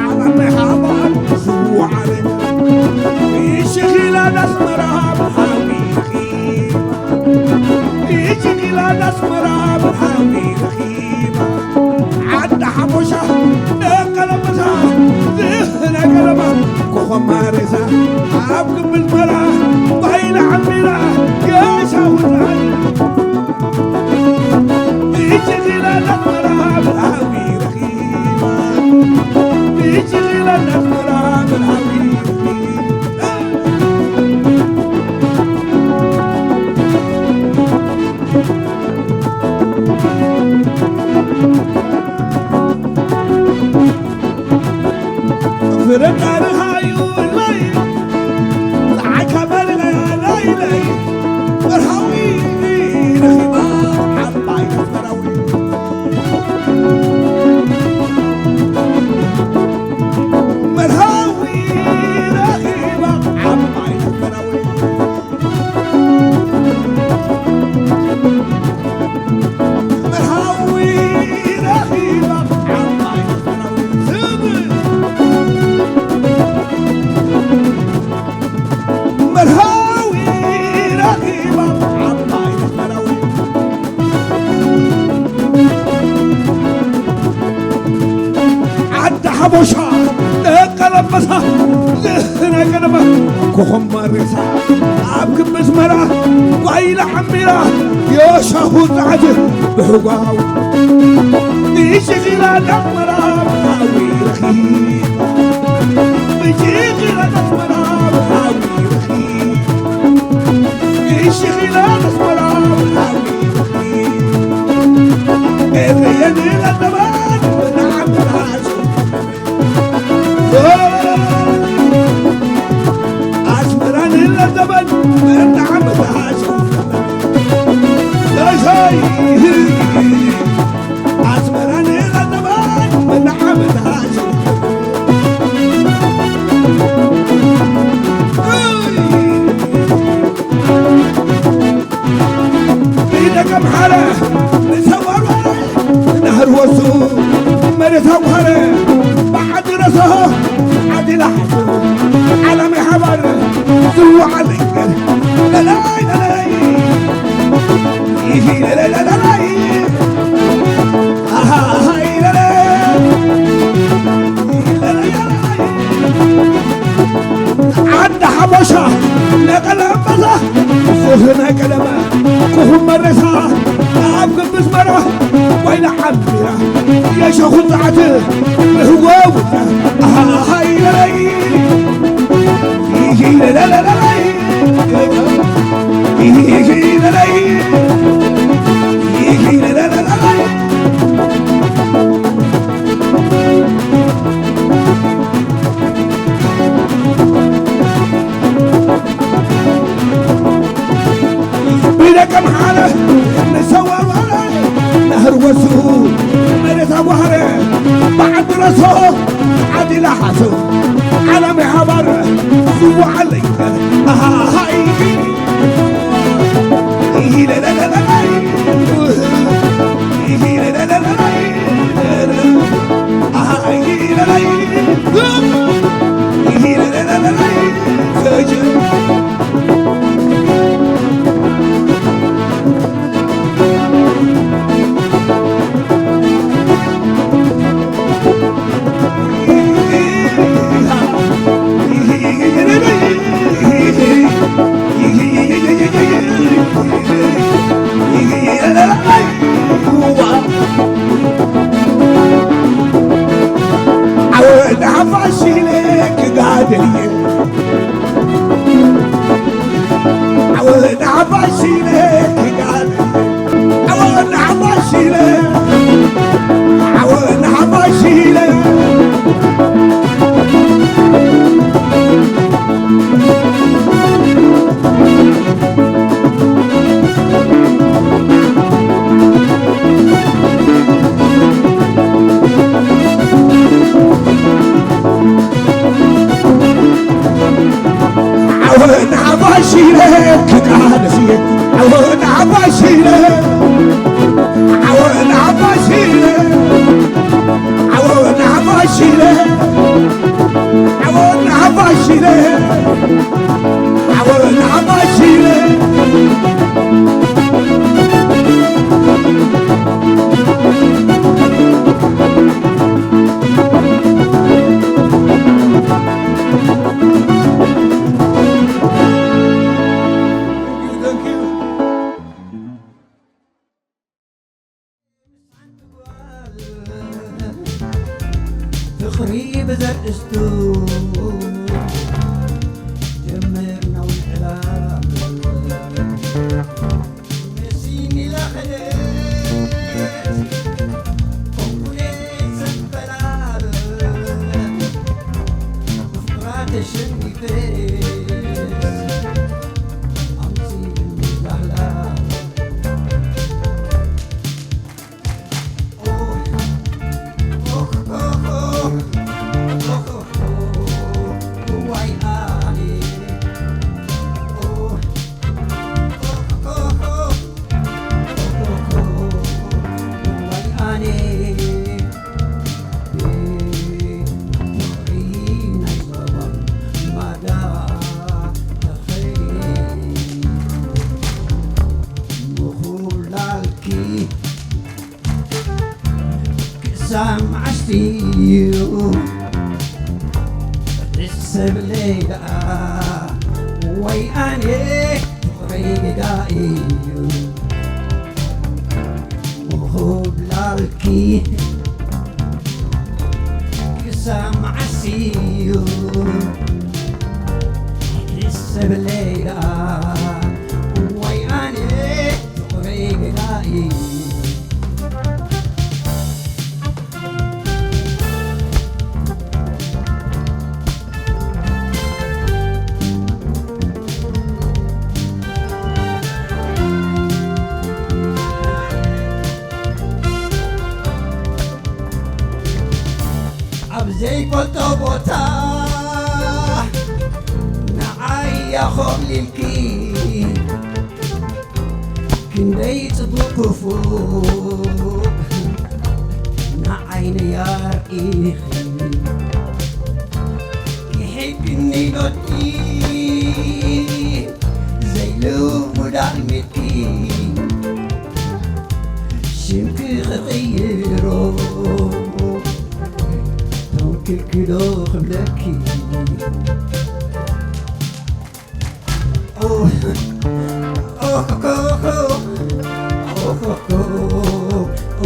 ዓለም ናይ ሃባር ዝወዓለ። ይሽኺላ ዳስመራ መርሃዊ ረኺባ። ይሽኺላ ዳስመራ መርሃዊ ረኺባ። ዓዲ ሓሞሻ ነቀለመሳ፣ ዝህና ቀለማ ኮኾብ ማሬሳ። ኣብ ግምት መራ ባይላ ዓሚራ፣ ገሻ ውፅዓት። ይሽኺላ ዳስመራ መርሃዊ ረኺባ። ይሽኺላ ዳስመራ መርሃዊ ረኺባ። ፍረ ታሪኻዩ እልበይ፣ ፀዓይ ከበርቐ ለይለይ፣ መርሃዊ ረኺባ ዓባይ መርሃዊ። መርሃዊ ረኺባ ዓባይ መርሃዊ። መርሃዊ ረኺባ ዓባይ መርሃዊ። መርሃዊ ረኺባ ዓባይ መርሃዊ። ዓዲ ሓቦሻ ደቀለበሳ፣ ዝህና ቀደማ ኮኾብ ማሬሳ። ኣብ ግቢ ኣስመራ ጓይላ ዓሚራ፣ የሻኹ ጻዕድ ብሕጓው። ብሽኺላ ኣስመራ መርሃዊ ረኺባ። ብሽኺላ ኣስመራ መርሃዊ ረኺባ። ብሽኺላ ኣስመራ መርሃዊ ረኺባ። ኤረየን ለዘባን ብጣዕሚ ተሃሱ። ኣስመራን ለዘባን ብጣዕሚ ተሃሱ። ዳሻይ ኣስመራን ለዘባን ብጣዕሚ ተሃሱ። ከም ሓደ ንሰዋር ናህር ወሱ መሬት ኣውሃረ ብዓዲ ረሶ ዓዲ ላሕሱ ዓለመይ ሓባር ዝወዓለ ይገር ለላይ ለላይ ይሂ ለላይ ለላይ ኣሃ ሃይ ለላይ ዓዲ ሓበሻ ነቀለ እምበዛ ፍትሒ ናይ ቀደመ ክኹም መሬሳ ኣብ ግብስ መራ ዋይላ ዓሚራ የሸኹ ጻዕት ምህወ ውዳ ኣሃሃይ ለለይ ይሂ ለለለለይ ይሂ ለለይ ይሂ ለለለለይ ብደቀ ምሓረ ንሰዋዋረ ናህር ወሱ መሬት ኣዋህረ ብዓዲ ረሶ ዓዲ ላሓሶ ዓለመይ ሓባር ዝወዓለይ ኣሃሃይ ዓወት ንሓፋሽ ኢለ ክጋደል እየ። ዓወት ንሓፋሽ ኢለ ክጋደል እየ። ዓወት ንሓፋሽ ኢለ፣ ዓወት ንሓፋሽ ኢለ። ዓወት ንሓፋሽ ኢለ ክቃለስ እየ። ዓወት ንሓፋሽ ኢለ፣ ዓወት ንሓፋሽ ኢለ፣ ዓወት ንሓፋሽ ኢለ፣ ዓወት ንሓፋሽ ኢለ። ዓወት ንሓፋሽ ኢለ። ፍቕሪ ብዘርእስቱ ጀመርና ውዕላ። መሲኒ ላኸለት ኮንኩኔ ዘበላ። ፍቕራ ተሸኒፈ ኣምሲኒ ላህላ። ክሳብ መዓስ እዩ ሰብ ለይዳ ወይ ኣነ ፍቕረይ ጌጋ እዩ ምኹብላልኪ ክሳብ መዓስ እዩ ሰብ ለይዳ ወይ ኣነ ፍቕረይ ጌጋ እዩ ኣብ ዘይፈልጦ ቦታ ንዓይ እያ ኾብሊልኪ። ክንደይ ጽቡቕ ክፉእ ንዓይነይ ኣርኢኺ፣ ይሕግኒ ዶቲ ዘይልሙድ ኣልሚድኪ፣ ሽምኪ ክቕይሮ ተንኪልኪ ዶ ክብለኪ።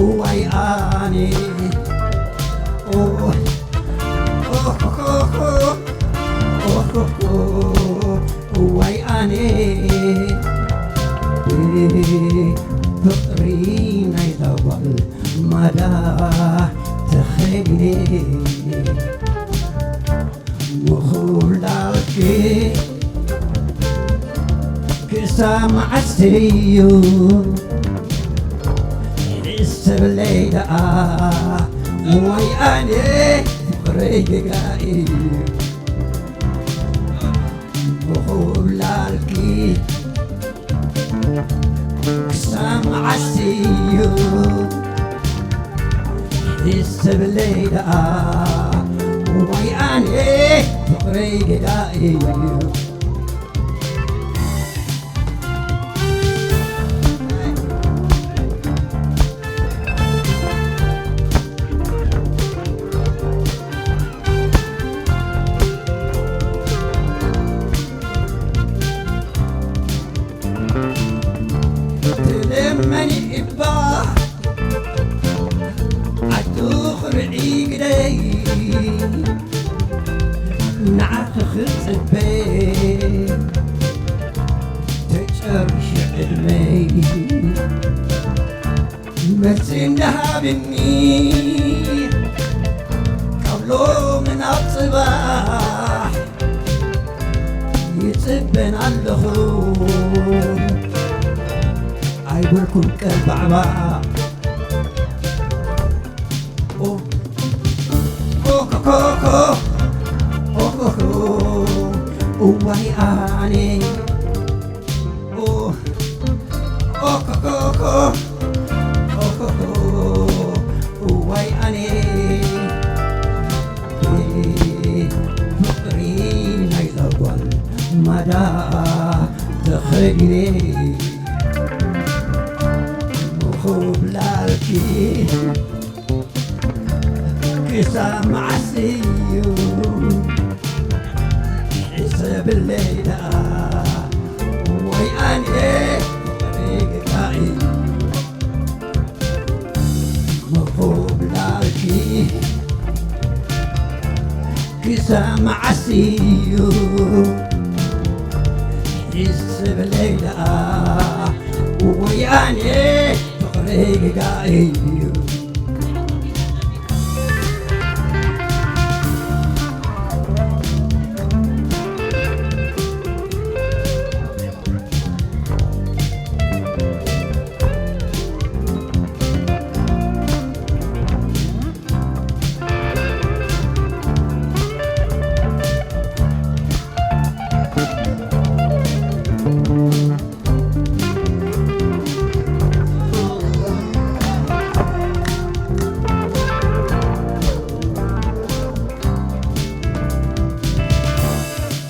እዋይ ኣነ እዋይ ኣነ ፍቕሪ ናይ ዛጓል ማዳ ተኸዲነ ምኹብላልኪ ክሳብ መዓስ እዩ ንሰብለይ ደኣ ወይ ኣነ ፍቕረይ ጌጋ እዩ ምኹብላልኪ ክሳብ መዓስ እዩ ንሰብለይ ደኣ ወይ ኣነ ፍቕረይ ጌጋ እዩ ትልመኒ እባ ኣቱኽርዒ ግደይ ንዓኺ ክጽበ ተጨርሽ ዕድመይ መልሲ እንዳሃብኒ ካብ ሎሚ ናብ ጽባሕ ይጽበን ኣለኹ ኣይብልኩም ቀባዕባዕ ኦኮኮኮ ኦኮኮ እዋይ ኣነ ኦኮኮኮ ኦኮኮ እዋይ ኣነ ፍቕሪ ናይ ዛጓል ማዳ ተኸዲነ ምኹብላልኪ ክሳብ መዓስ እዩ ሕሰብለይ ደኣ ወይ ኣንየ ጌታኢ ምኹብላልኪ ክሳብ መዓስ እዩ ሕሰብለይ ደኣ ወይ ኣንየ ፍቕረይ ጌጋ እዩ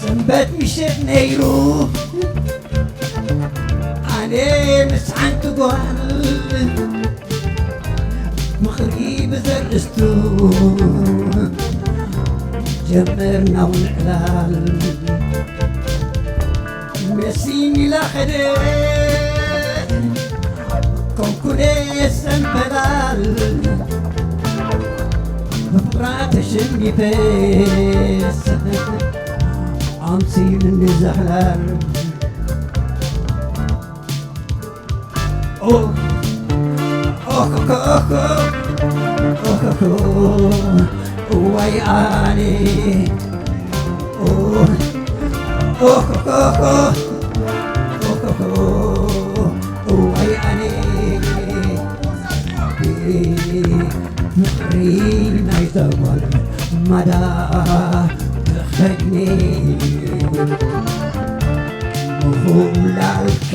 ሰንበት ምሸት ነይሩ ኣነ ምስ ሓንቲ ጓል ምኽሪ ብዘርእስቱ ጀመርና ውንዕላል መሲኒላ ኸደ ኮንኩነ ሰንበላል ብፍቕራ ተሸኒፈስ ኣምሲሉኒ ዘሕላል ኦኮኮኮ ኦኮኮ እዋይ ኣነ ኦኮኮኮ ኦኮኮ እዋይ ኣነ ፍቕሪ ናይ ተጓል ማዳ ተኸድኒ ምኹም ላልኪ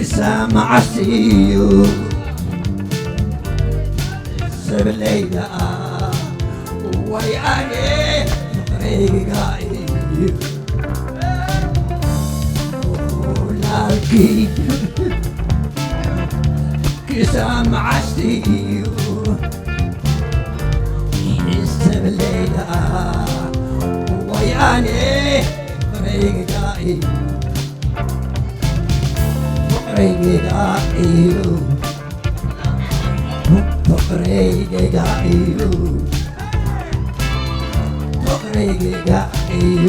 ክሳብ መዓስ እዩ ሰብለይ ደኣ ወይ ኣነ ፍቕረይ ጌጋ እዩ ላልኪ ክሳብ መዓስ እዩ ሰብለይ ደኣ ወይ ኣነ ፍቕረይ ጌጋ እዩ ፍቕረይ ጌጋ እዩ ፍቕረይ ጌጋ እዩ ፍቕረይ ጌጋ እዩ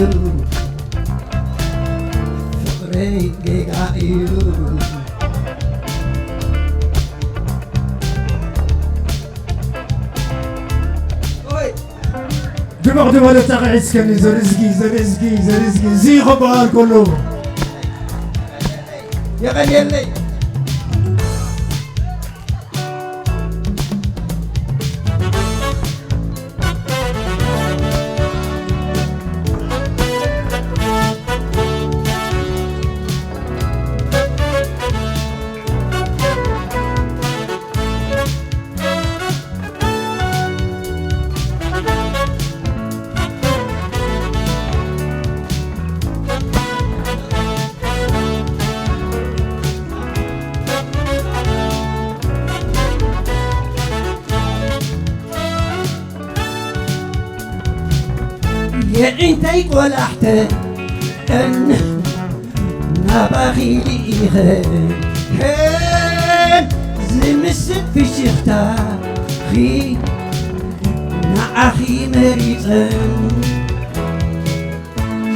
ፍቕረይ ጌጋ እዩ ድምቕ ዝበለ ጣቕዒት እስከኒ ዘርእዝጊ ዘርእዝጊ ዘርእዝጊ እዚ ክበሃል ከሎ የቐንየለይ የዒንተይ ቆላሕተ እን ናባኺ ልኢኸ ዝምስል ፍሽኽታኺ ንዓኺ መሪጸን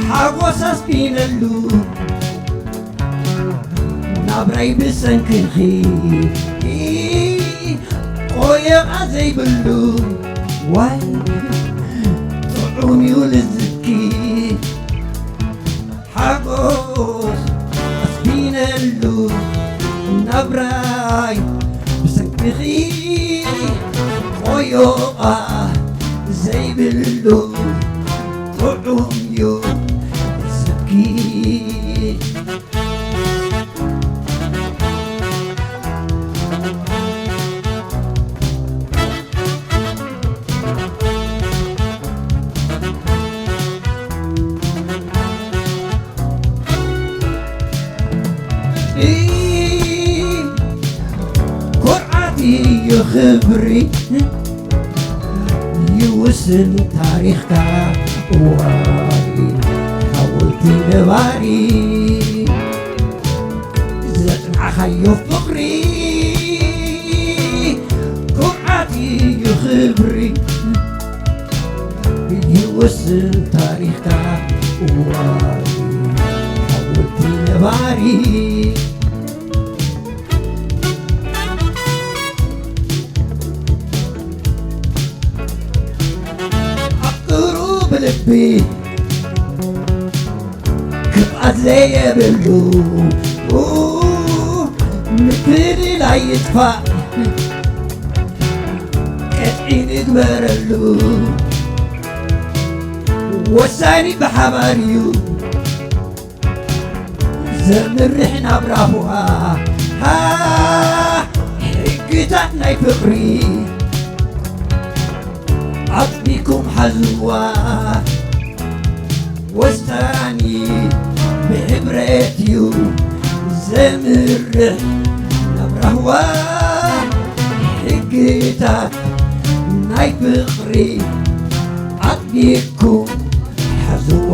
ሓጎስ ኣስፊነሉ ናብራይ ብሰንክኺ ቆየቓ ዘይብሉ ዋይ ጥዑም እዩ ልዝኪ ሓጎስ ኣስፊነሉ ናብራይ ብሰንክኺ ቆየቓ ዘይብሉ ጥዑም እዩ ልዝኪ ኩርዓት እዩ ክብሪ ይውስን ታሪኽካ እዋይ ሓወልቲ ነባሪ ዘጽናዕኻዮ ፍቕሪ ኩርዓት እዩ ክብሪ ይውስን ታሪኽካ እዋይ ሓወልቲ ነባሪ ኣፍቅሩ ብልቢ ክብኣት ዘየብሉ ምትልላይ ይጥፋእ ቀጥዒ ንግበረሉ ወሳኒ ብሓባር እዩ ዘምርሕ ናብ ራህዋ ሕግታት ናይ ፍቕሪ ኣጥቢኩም ሓዝዋ ወሳኒ ብሕብረት እዩ ዘምርሕ ናብ ራህዋ ሕግታት ናይ ፍቕሪ ኣጥቢኩም ሓዝዋ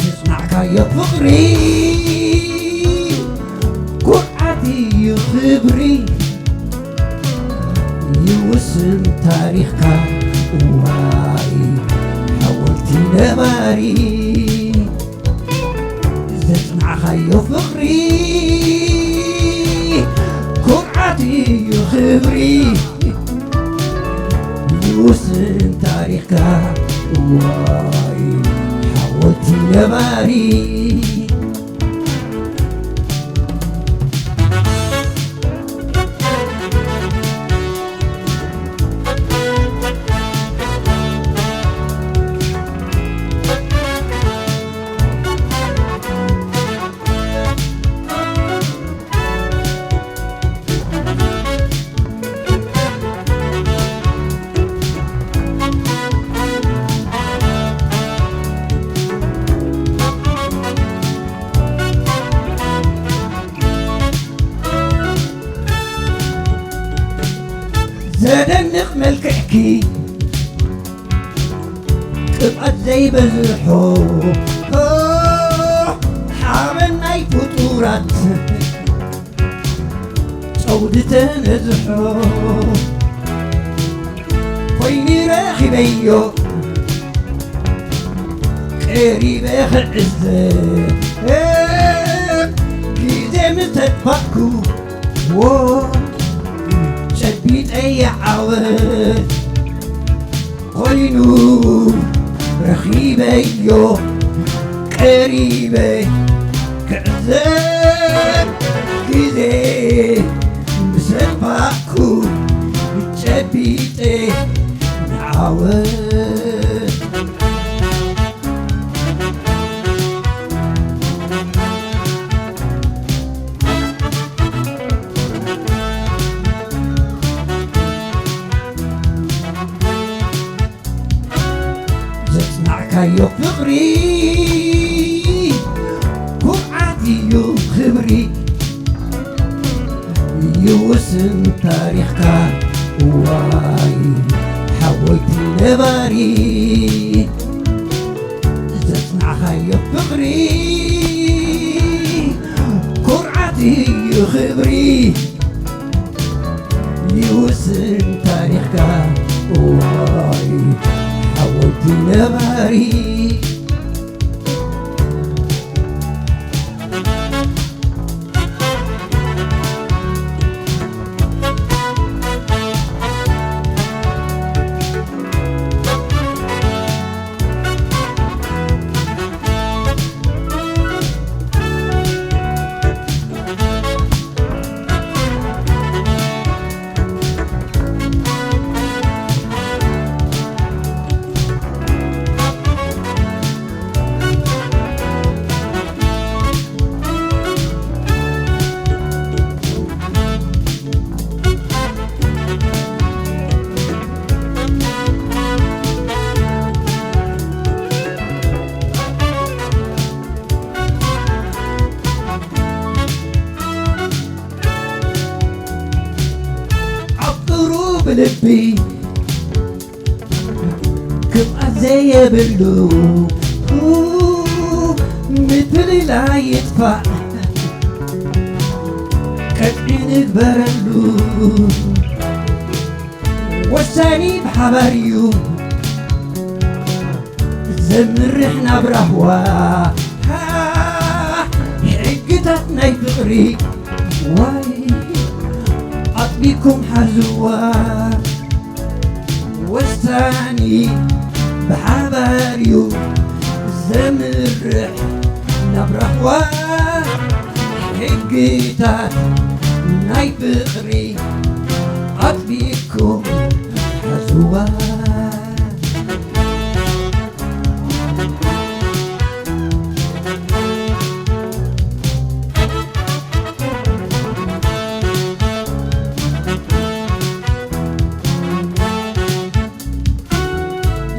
ዘጽናዕካዮ ፍቕሪ ኩርዓት እዩ ክብሪ ይውስን ታሪኽካ እዋይ ሓወልቲ ነባሪ ዘጽናዕኻዮ ፍቕሪ ኩርዓት እዩ ክብሪ ይውስን ታሪኽካ እዋይ ሓወልቲ ነባሪ መልክዕኪ ቅብኣት ዘይበዝሖ ሓበን ናይ ፍጡራት ጸውዲ ተነዝሖ ኮይኑ ረኺበዮ ቀሪበ ክዕዘብ ግዜ ምስ ተጥፋእኩ ጨቢጠ ይዓወት ኮይኑ ረኺበዮ ቀሪበ ክዕዘብ ግዜ ምስ ተጥፋእኩ ጨቢጠ ንዓወት ዘጽናዕካዮ ፍቕሪ ኩርዓት እዩ ክብሪ ይውስን ታሪኽካ እዋይ ሓወይቲ ነባሪ ዘጽናዕካዮ ፍቕሪ ኩርዓት እዩ ክብሪ ይውስን ታሪኽካ እዋይ ሓወይቲ ነባሪ ኣፍቅሩ ብልቢ ክብኣት ዘየብሉ ምትልላይ ይጥፋእ ቀጥዒ ንግበረሉ ወሳኒ ብሓባር እዩ ዘምርሕ ናብ ራህዋ ሕግታት ናይ ፍቕሪ ዋይ ኣጥቢኩም ሓዝዋ ወሳኒ ብሓባር እዩ ዘምርሕ ናብ ራህዋ ሕግታት ናይ ፍቕሪ ኣጥቢኩም ሓዝዋ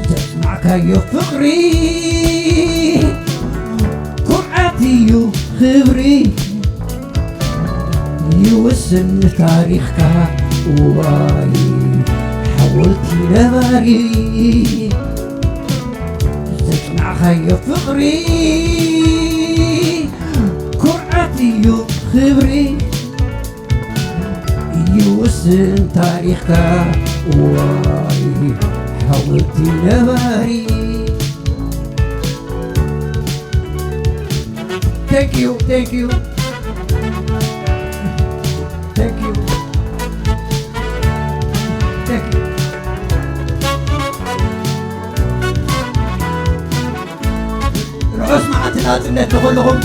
ዘስማዕካዮ ፍቕሪ ኩርዓት እዩ ክብሪ ይውስን ታሪኽካ እዋይ ሓወልቲ ነባሪ ዘጽናዕኻዮ ፍቕሪ ኩርዓት እዩ ክብሪ ይውስን ታሪኽካ እዋይ ሓወልቲ ነባሪ Thank you, thank you. Thank you. Thank you. ርሑስ መዓልቲ ናጽነት ንኹልኹም።